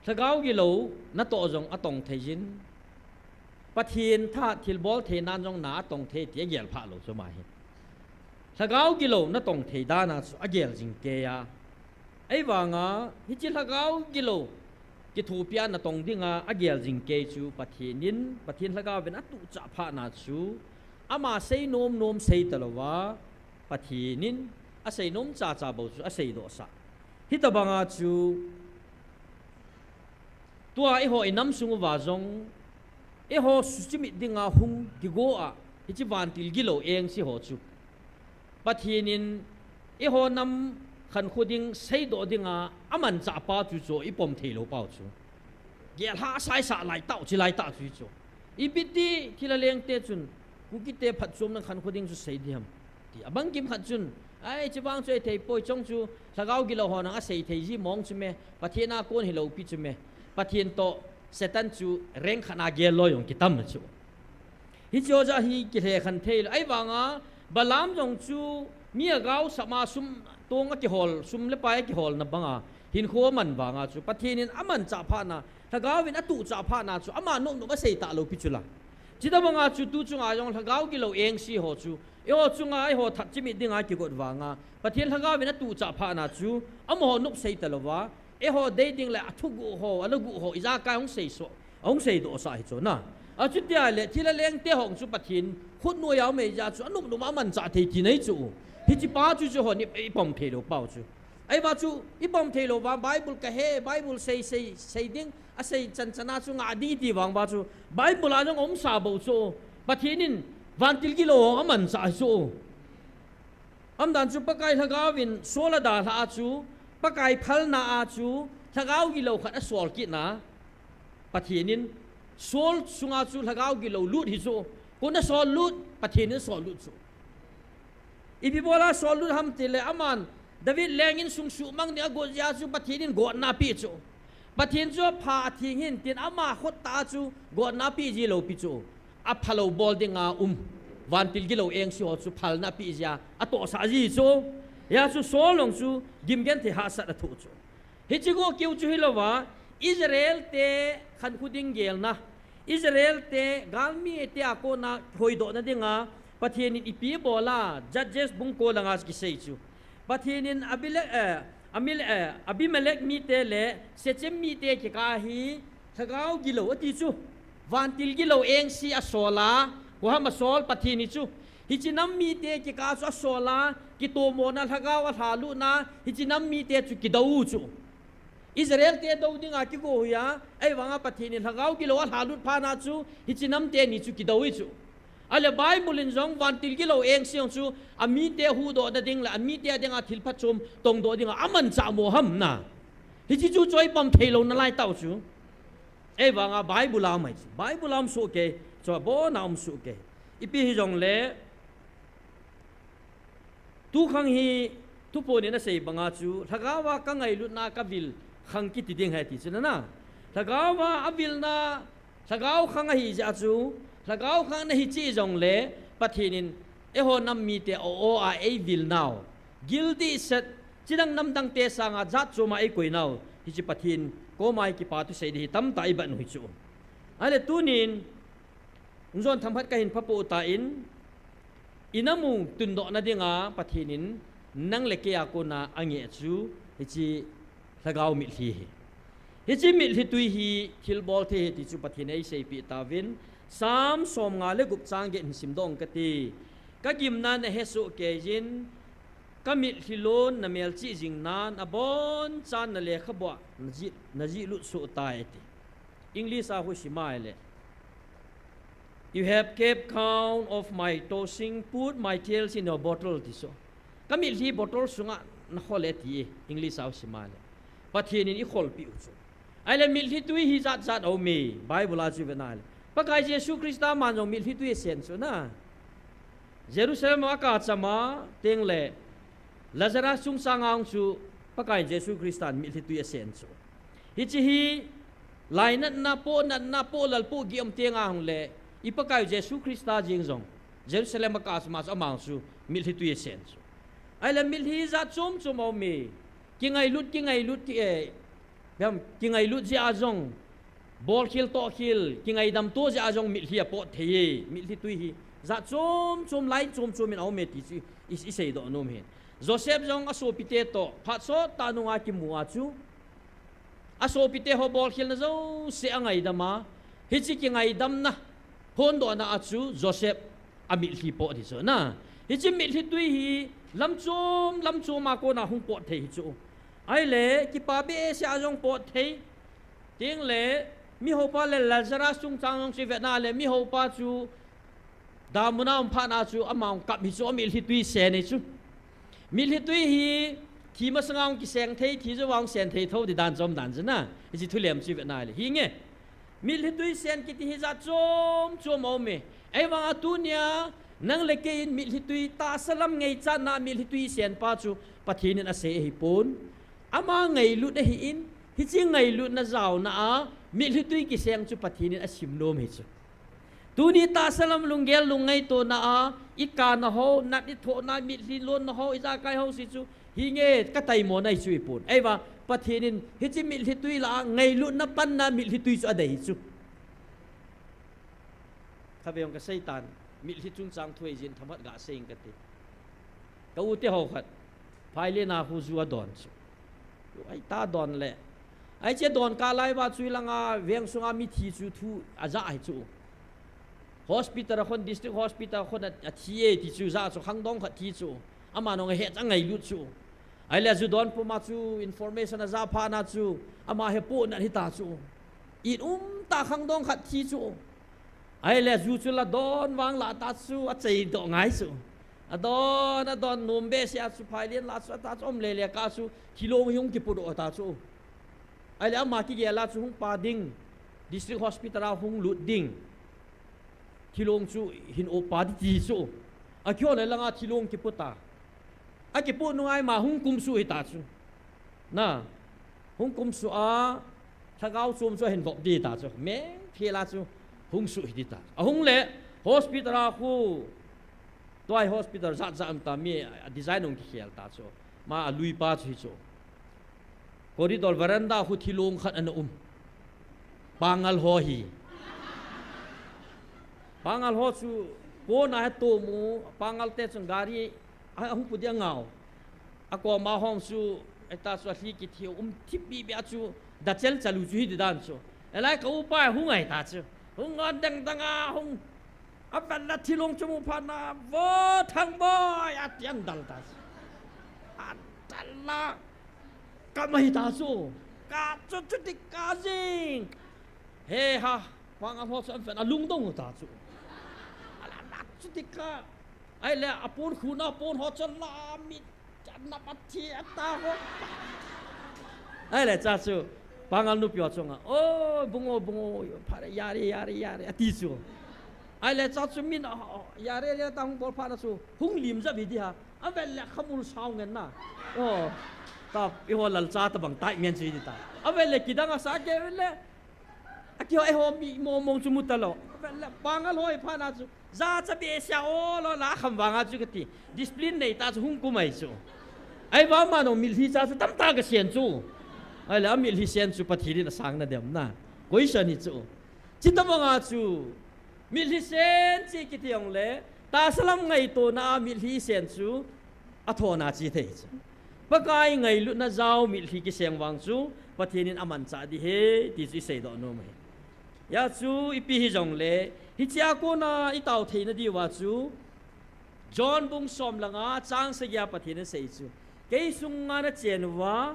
Lhagao gilou natoh jong atong thei jin, Pathen thahat thilbol theinan jong na atong thei ti agel phah lou chu ama hin. Lhagao gilou natong thei dana chu agel jing kei a. Ahivanga, hiche lhagao gilou kithopia natong dinga agel jing kei chu Pathen in, Pathen lhagao vin atuhchah phatna chu, ama sei nom nom sei talouva, Pathen in asei nom cha cha bou chu aseidohsah. Hitobanga chu, tua eiho inam sung uva jong, eiho suchimit dinga hung kigo a, hiche vantil gilou engse ho chu, Pathen in eiho nam khankho ding seidoh dinga amanchah pa chu chu ipom theilou pau chu. Gel hahsa isah laitah u, che laitah chu chu. Ipi ti thilha lengte chun, Kuki te phatchomna khankho ding chu sei diham, ti. Abang kimkhat chun, ai, chevang chu ahi theipoi, chong chu lhagao gilou hon asei thei ji mong chu me, Pathen a kon hilou pi chu me, Pathen toh Satan chu rank khat a gel loi jong kitam chu. Hiche ho jeh hi kilhekhen theilou. Ahivanga, Balaam jong chu mi agaosap ma sum tong akihol, sum le pai akiholna banga hinkho aman vanga chu, Pathen in amanchah phatna, lhagao vin atuhchah phatna chu, ama nopnop asei talou pi chu la. Chutobanga chu tuchunga jong lhagao gilou engse ho chu, eiho chunga eiho that chimit dinga kigot vanga, Pathen lhagao vin atuhchah phatna chu, amaho nop sei talouva, eiho dei ding le athuguh ho, alaguh ho, ijakai hung seisoh, ahung seidohsah hi chu na. Achutia le, thilha lengte ho chu Pathen khut noiya um ahijeh chu, anopnop a amanchah thei tina hi chu. Hiche pa chu chu hon ipom theilou pau chu. Ahivang chu, ipom theilouva, Bible kahe, Bible sei, sei, sei ding, asei chan chana chu ngah ding iti vang uva chu, Bible a jong umsa bou chu, Pathen in vantil gilou ho amanchah hi chu. Umdan chu Pakai lhagao vin Saul adalhah a chu, Pakai phalna a chu, lhagao gilou khat asol kitna, Pathen in Saul sunga chu lhagao gilou lut hi chu, koin asol lut, Pathen in asol lut chu. Ipi bola sol lut ham tile aman, David leng insung suhmang ding agot jeh a chu Pathen in gotna apeh chu. Pathen chu apha atheng hin tin ama khottah a chu gotna apeh ji lou pi chu. Aphalou bol dinga um, vantil gilou engse ho chu phalna apeh jeh a atohsah ji chu. Hia chu Saul jong chu gimgenthei hahsat athoh chu. Hiche go keu chu hilouva, Israel te khankho ding gelna, Israel te galmi te a kona hoidohna dinga Pathen in ipi abol a, Judges bung ko langa kisei chu. Pathen in Abile-, eh, Amile-, eh, Abimelech mite le Shechem mite kikah a hi lhagao gilou ati chu. Vantil gilou engse asol a, koi ham asol, Pathen hi chu. Hiche nam mite kikah chu asol a, kitomona lhagao alhalutna, hiche nam mite chu kidou u chu. Israel te dou dinga kigo u ahi a, ahivanga Pathen in lhagao gilou alhalut phatna chu, hiche nam teni chu kidou u chu. Ahile Bible in jong vantil gilou engse jong chu, amite huhdohna ding le, amite dinga thilphatchom tongdoh dinga amanchah mo ham na. Hiche chu chu ipom theilou nalai tau chu. Ahivanga Bible a um ahi chu. Bible a um soh kei, chu abona um soh kei. Ipi hijongle, tukhang hi Thuphon in asei banga chu, lhagao a kangailutna kavil khang kiti ding ahi ti chu na. Lhagao a avilna, lhagao khang ahijeh a chu, lhagao khang nahi cheh jongle, Pathen in eiho nam mite o o a eivil nau, gildih set, chidang namdang te sanga jat chom a eikoi nau, hiche Pathen koma hi kipa thusei ding hi tamtah iban u hi chu. Ahile tunin, hung jon themkhat kahin phapoh tan, inam u tundohna dinga Pathen in nang le kei a kona angeh chu, hiche lhagao mitlhi hi. Hiche mitlhi twi hi thilbol thei ahi ti chu Pathen in eiseipeh tauvin, Psalm somnga le gup chang get hin simdoh kate. Kagimna nahesoh keiyin, kamitlhi lon namelchih jing nan, abonchan nalekhabu a najih, najih lut soh tai ati. English a hung sim ahile, You have kept count of my tossing, put my tears in your bottle, ti chu. Kamitlhi bottle sunga nakhol e ti, English a hung sim ahile. Pathen in ikholpeh u chu. Ahile mitlhi twi hi jat jat aume, Bible a chu vet na ahile. Pakai Jesu Christa aman jong mitlhi twi asen chu na. Jerusalem a akacham a, tengle, Lazarus chungchang a hung chu, Pakai Jesu Christa in mitlhi tui asen chu. Hiche hi lainatna, pohnatna, pohlal pohgih um teng ahung le, i Pakai Jesu Christa jeng jong Jerusalem a kah chu ama chu, ama chu mitlhi tui asen chu. Ahile mitlhi jat chom chom aume. Kingailut, kingailut, ki, eh, bem, kingailut jeh a jong, bolkhel tohkhel, kingaidam to jeh a jong mitlhi apot thei e, mitlhi tui hi. Jat chom chom, line chom chom in aume ti chu i, i seidoh nom ahi. Joseph jong asopite toh phat sot tah nunga kimu a chu, asopite ho bolkhelna jouse angaidam a, hiche kingaidamna hondohna a chu Joseph amitlhi pot hi chu na. Hiche mitlhi tui hi lam chom, lam chom a kona hung pot thei hi chu. Ahile, kipa behseh a jong pot thei. Tengle, mi houpa le Lazarus chungchang jong chu i vetna le, mi houpa chu damun a um phat na chu ama hung kap hi chu, amitlhi tui sen hi chu. Mitlhi tui hi thi masanga hung kiseng thei, thi jouva hung sen thei tho ti dan chom dan chu na. Hiche thulem chu i vetna le. Hinge. Mitlhi tui sen kiti hi jat chom chom aume. Ahivanga tunia, nang le kei in mitlhi tui, tahsa lam ngaichatna mitlhi tui senpa chu Pathen in asei ahipon. Ama ngailut ahin, hiche ngailutna jaona a, mitlhi tui kiseng chu Pathen in asim nom hi chu. Tuni tahsa lam lunggel lungngaitona a, i kana ho, nat i thohna, mitlhi lonna ho, ijakai ho jouse chu, hinge kataimona hi chu ahipon. Ahivang, Pathen in, hiche mitlhi tui lah a, ngailutna panna mitlhi tui chu adei hi chu. Khatvei jong kaseitan, mitlhi chungchang thu eijin themkhat gasei inge kati. Ka u te ho khat, Phailen a khu ju adon chu. Ahi ta don le. Ahi che don kah lai uva chu ilanga veng sunga mithi chu thu aja ahi chu. Hospital a khun, district hospital a khun a, athi e ti chu ja chu khangdong khat thi chu. Ama nung ahet angailut chu. Ahile ju don puma chu information aja phat na chu. Ama hepohna hita chu. It um ta khangdong khat thi chu. Ahile ju chu la don vang lah ta chu acheidoh ngai chu. Adon, adon nom behseh a chu Phailen lah chu ata chu um lele kah chu thilong hi hung kipudoh ta chu. Ahile ama kigel a chu hung pa ding. District hospital a hung lut ding. Thilong chu hin opa di ti chu. Akihol le langa thilong kipu ta. Akipu nunga ima hung kumsuh hita chu. Na, hung kumsuh a, lhagao chom chu ahin vop di ta chu. Mengthel a chu hung suh hiti ta. Ahung le, hospital a khu, tuai hospital jat jat um ta mi, a design hung kikhel ta chu. Ama lui pa chu hi chu. Corridor veranda khu thilong khat ana um. Pangal ho hi. Pangal ho chu kona he tomu, pangal te chun gari a, ahung pu dia ngau. Akoma hom chu, eta chu alhi kithi um thip bi bia chu, da chel chalu chu hi di dan chu. Elai ka upa hung ai ta chu. Hung ngan dang dang a, hung. Avel le thilong chu mu phat na, "Vo Thangboi," ati an dal ta chu. An dal la. Ka mai ta chu. Ka chu chuti ka jing. He ha, pangal ho chu an fen alungdong ta chu. Ala la chuti ka. Ahile apon khu na pon ho chu la mi. Channa pathi ata ho. Ahile cha chu. Pangal nupi ho chunga. "O, bung o, bung o. Phare, yare, yare, yare." Ati chu. Ahile cha chu min, "O, o, yare, yare," ta hung bol phat na chu. Hung lim ja bi di ha. Avel le khamul sao ngen na. O, ta, eiho lal cha tabang tai ngen chu hi di ta. Avel le kidang asa ke le. Akihoi ho mi mong mong chu mu ta lou. Avel le pangal hoi phat na chu. Jacha behseh a o lo la kham vang a chu kati. Discipline nei ta chu hung kum ai chu. Ahivang ama nung mitlhi cha chu tamtah kisen chu. Ahile amitlhi sen chu Pathen in asang na dem na. Koi sa ni chu. Chuti banga chu, mitlhi sen chu kiti jong le, tahsa lam ngaitona a mitlhi sen chu, athona chu thei chu. Pakai ngailutna jao mitlhi kiseng vang chu, Pathen in amanchah di ahi, ti chu i seidoh nom ahi. Hijeh chun, ipi hijong le, hichea kona i tao theina diuva chu, John bung som le nga chang sagi a Pathen in asei chu. Kei sunga na chen uva,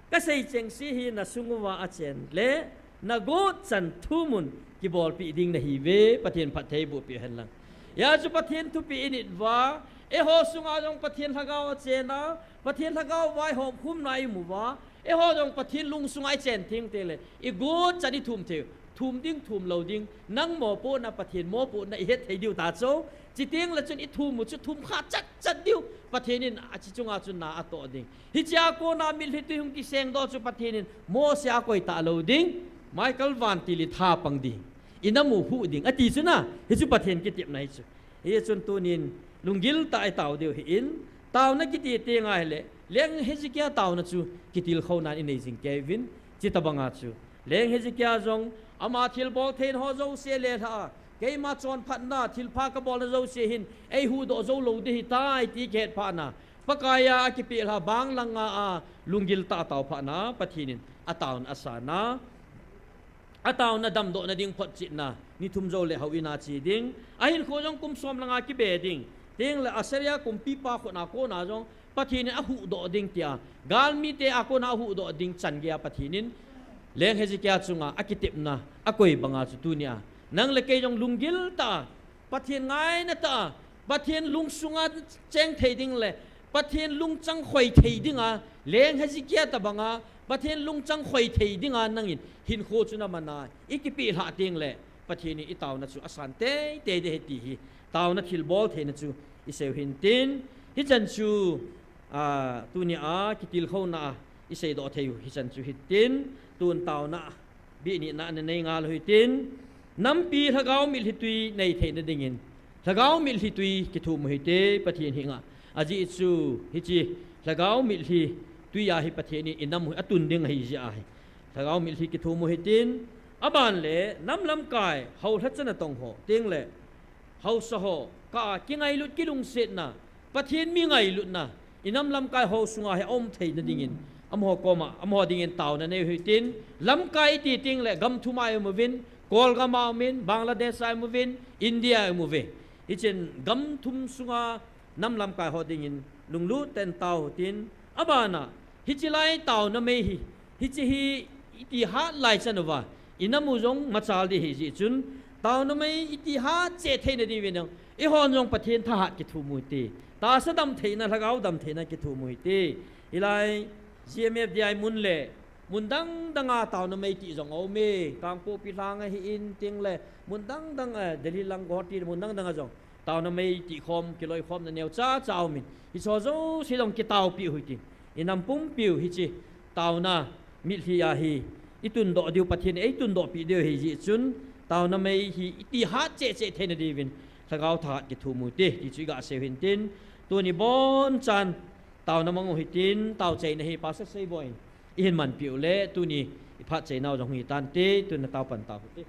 ka sei chengse hi na sung uva a chen le, na got chan thumun kibolpeh ding na hiuve, Pathen phatthei boh peh hen lang. Hijeh chun Pathen thupeh i nit uva, eiho sunga jong Pathen lhagao a chen a, Pathen lhagao vaihom khumna i mu uva, eiho jong Pathen lung sunga i chen theng teng le, i got chan i thum thei u, thum ding, thum lou ding, nang mopohna, Pathen mopohna i het thei diu ta chu, Chuteng le chun i thum u chu thum kha chat chat diu. Pathen in a chi chunga chun na a toh ding. Hichea kona mitlhi tui hung kiseng doh chu Pathen in Mose a koi ta lou ding. Michael vantil i tha pang ding. I nam u hu ding. A ti chu na. Hi chu Pathen kitepna hi chu. Hi chun tunin lunggil tah i tao diu hi in. Taona kiti teng ahile. Leng Hezekiah taona chu kitilkhouna in i nei jing kei uvin. Chuti banga chu. Leng Hezekiah jong ama thilbol theina ho jouse le lha a. Keima chonphatna, thilpha ka bolna jouse hin, ei huhdoh jou lou ding ahitai ti kihet phat na. Pakai a, a kipelha bang langa a, lunggil tah a tao phat na, Pathen in a taona a san a. A taona damdohna ding photchetna, ni thum jou le houin a che ding. A hinkho jong kum som langa kibe ding. Teng le Assyria kumpipa khut a kona jong, Pathen in a huhdoh ding tia, galmite a kona a huhdoh ding chan gei a Pathen in, Leng Hezekiah chunga a kitepna, a koi banga chu tunia. Nang le kei jong lunggil tah a, Pathen ngaina tah a, Pathen lungsunga cheng thei ding le, Pathen lungchang khoi thei dinga, Leng Hezekiah tobanga, Pathen lungchang khoi thei dinga nangin, hinkho chu na man a, i kipelha teng le, Pathen in i taona chu a san teitei ding ahi ti hi, taona thilbol theina chu i sei u hintin, hichan chu, a, tunia kitilkhouna a i seidoh thei u hichan chu hitin, tun taona bih nina na nei ngal u hitin, nampi lhagao mitlhi tui nei theina dingin, lhagao mitlhi tui kithum u hite Pathen henga. Ajeh chu hiche lhagao mitlhi tui a hi Pathen in i nam u a tun ding ahi jeh ahi. Lhagao mitlhi kithum u hitin, aban le nam lamkai, hou lhacha natong ho, teng le haosa ho, kah a kingailut kilungsetna, Pathen mi ngailutna, i nam lamkai ho sunga hi a um theina dingin, amaho koma, amaho dingin taona nei u hitin, lamkai i ti teng le gam thum a i um uvin, Kolgam a um in, Bangladesh a um uvin, India a um uve. Hichin gam thum sunga nam lamkai ho dingin lunglut tah in tao u hitin, abana, hiche lai taona mei hi, hiche hi i ti hat lai chan uva, i nam u jong machal ding ahi jeh chun, taona mei i ti hat cheh theina diuvin jong, eihon jong Pathen thahat kithum u hite. Tahsa dam theina, lhagao dam theina kithum u hite. Hilai, G M F D I mun le, mun dang dang a taona mei ti jong a um e, Kangpokpi lhang ahi in teng le, mun dang dang a, Delhi lang Guwahati mun dang dang a jong, taona mei ti khom, kiloikhomna neocha cha a um in, hicheho jouse jong kitaopeh u hitin, i nam pumpi u hiche, taona mitlhi a hi, i tundoh diu, Pathen in ei tundohpeh diu ahi jeh chun, taona mei hi i ti hat cheh cheh theina diuvin, lhagao thahat kithum u hite, ti chu i ga sei u hintin, tuni bonchan, taona mang u hitin, taochaina hi Pastor Seiboi in, i hin manpeh u le, tuni i phat cheinau jong hi tante, tun na tao pan tau hite.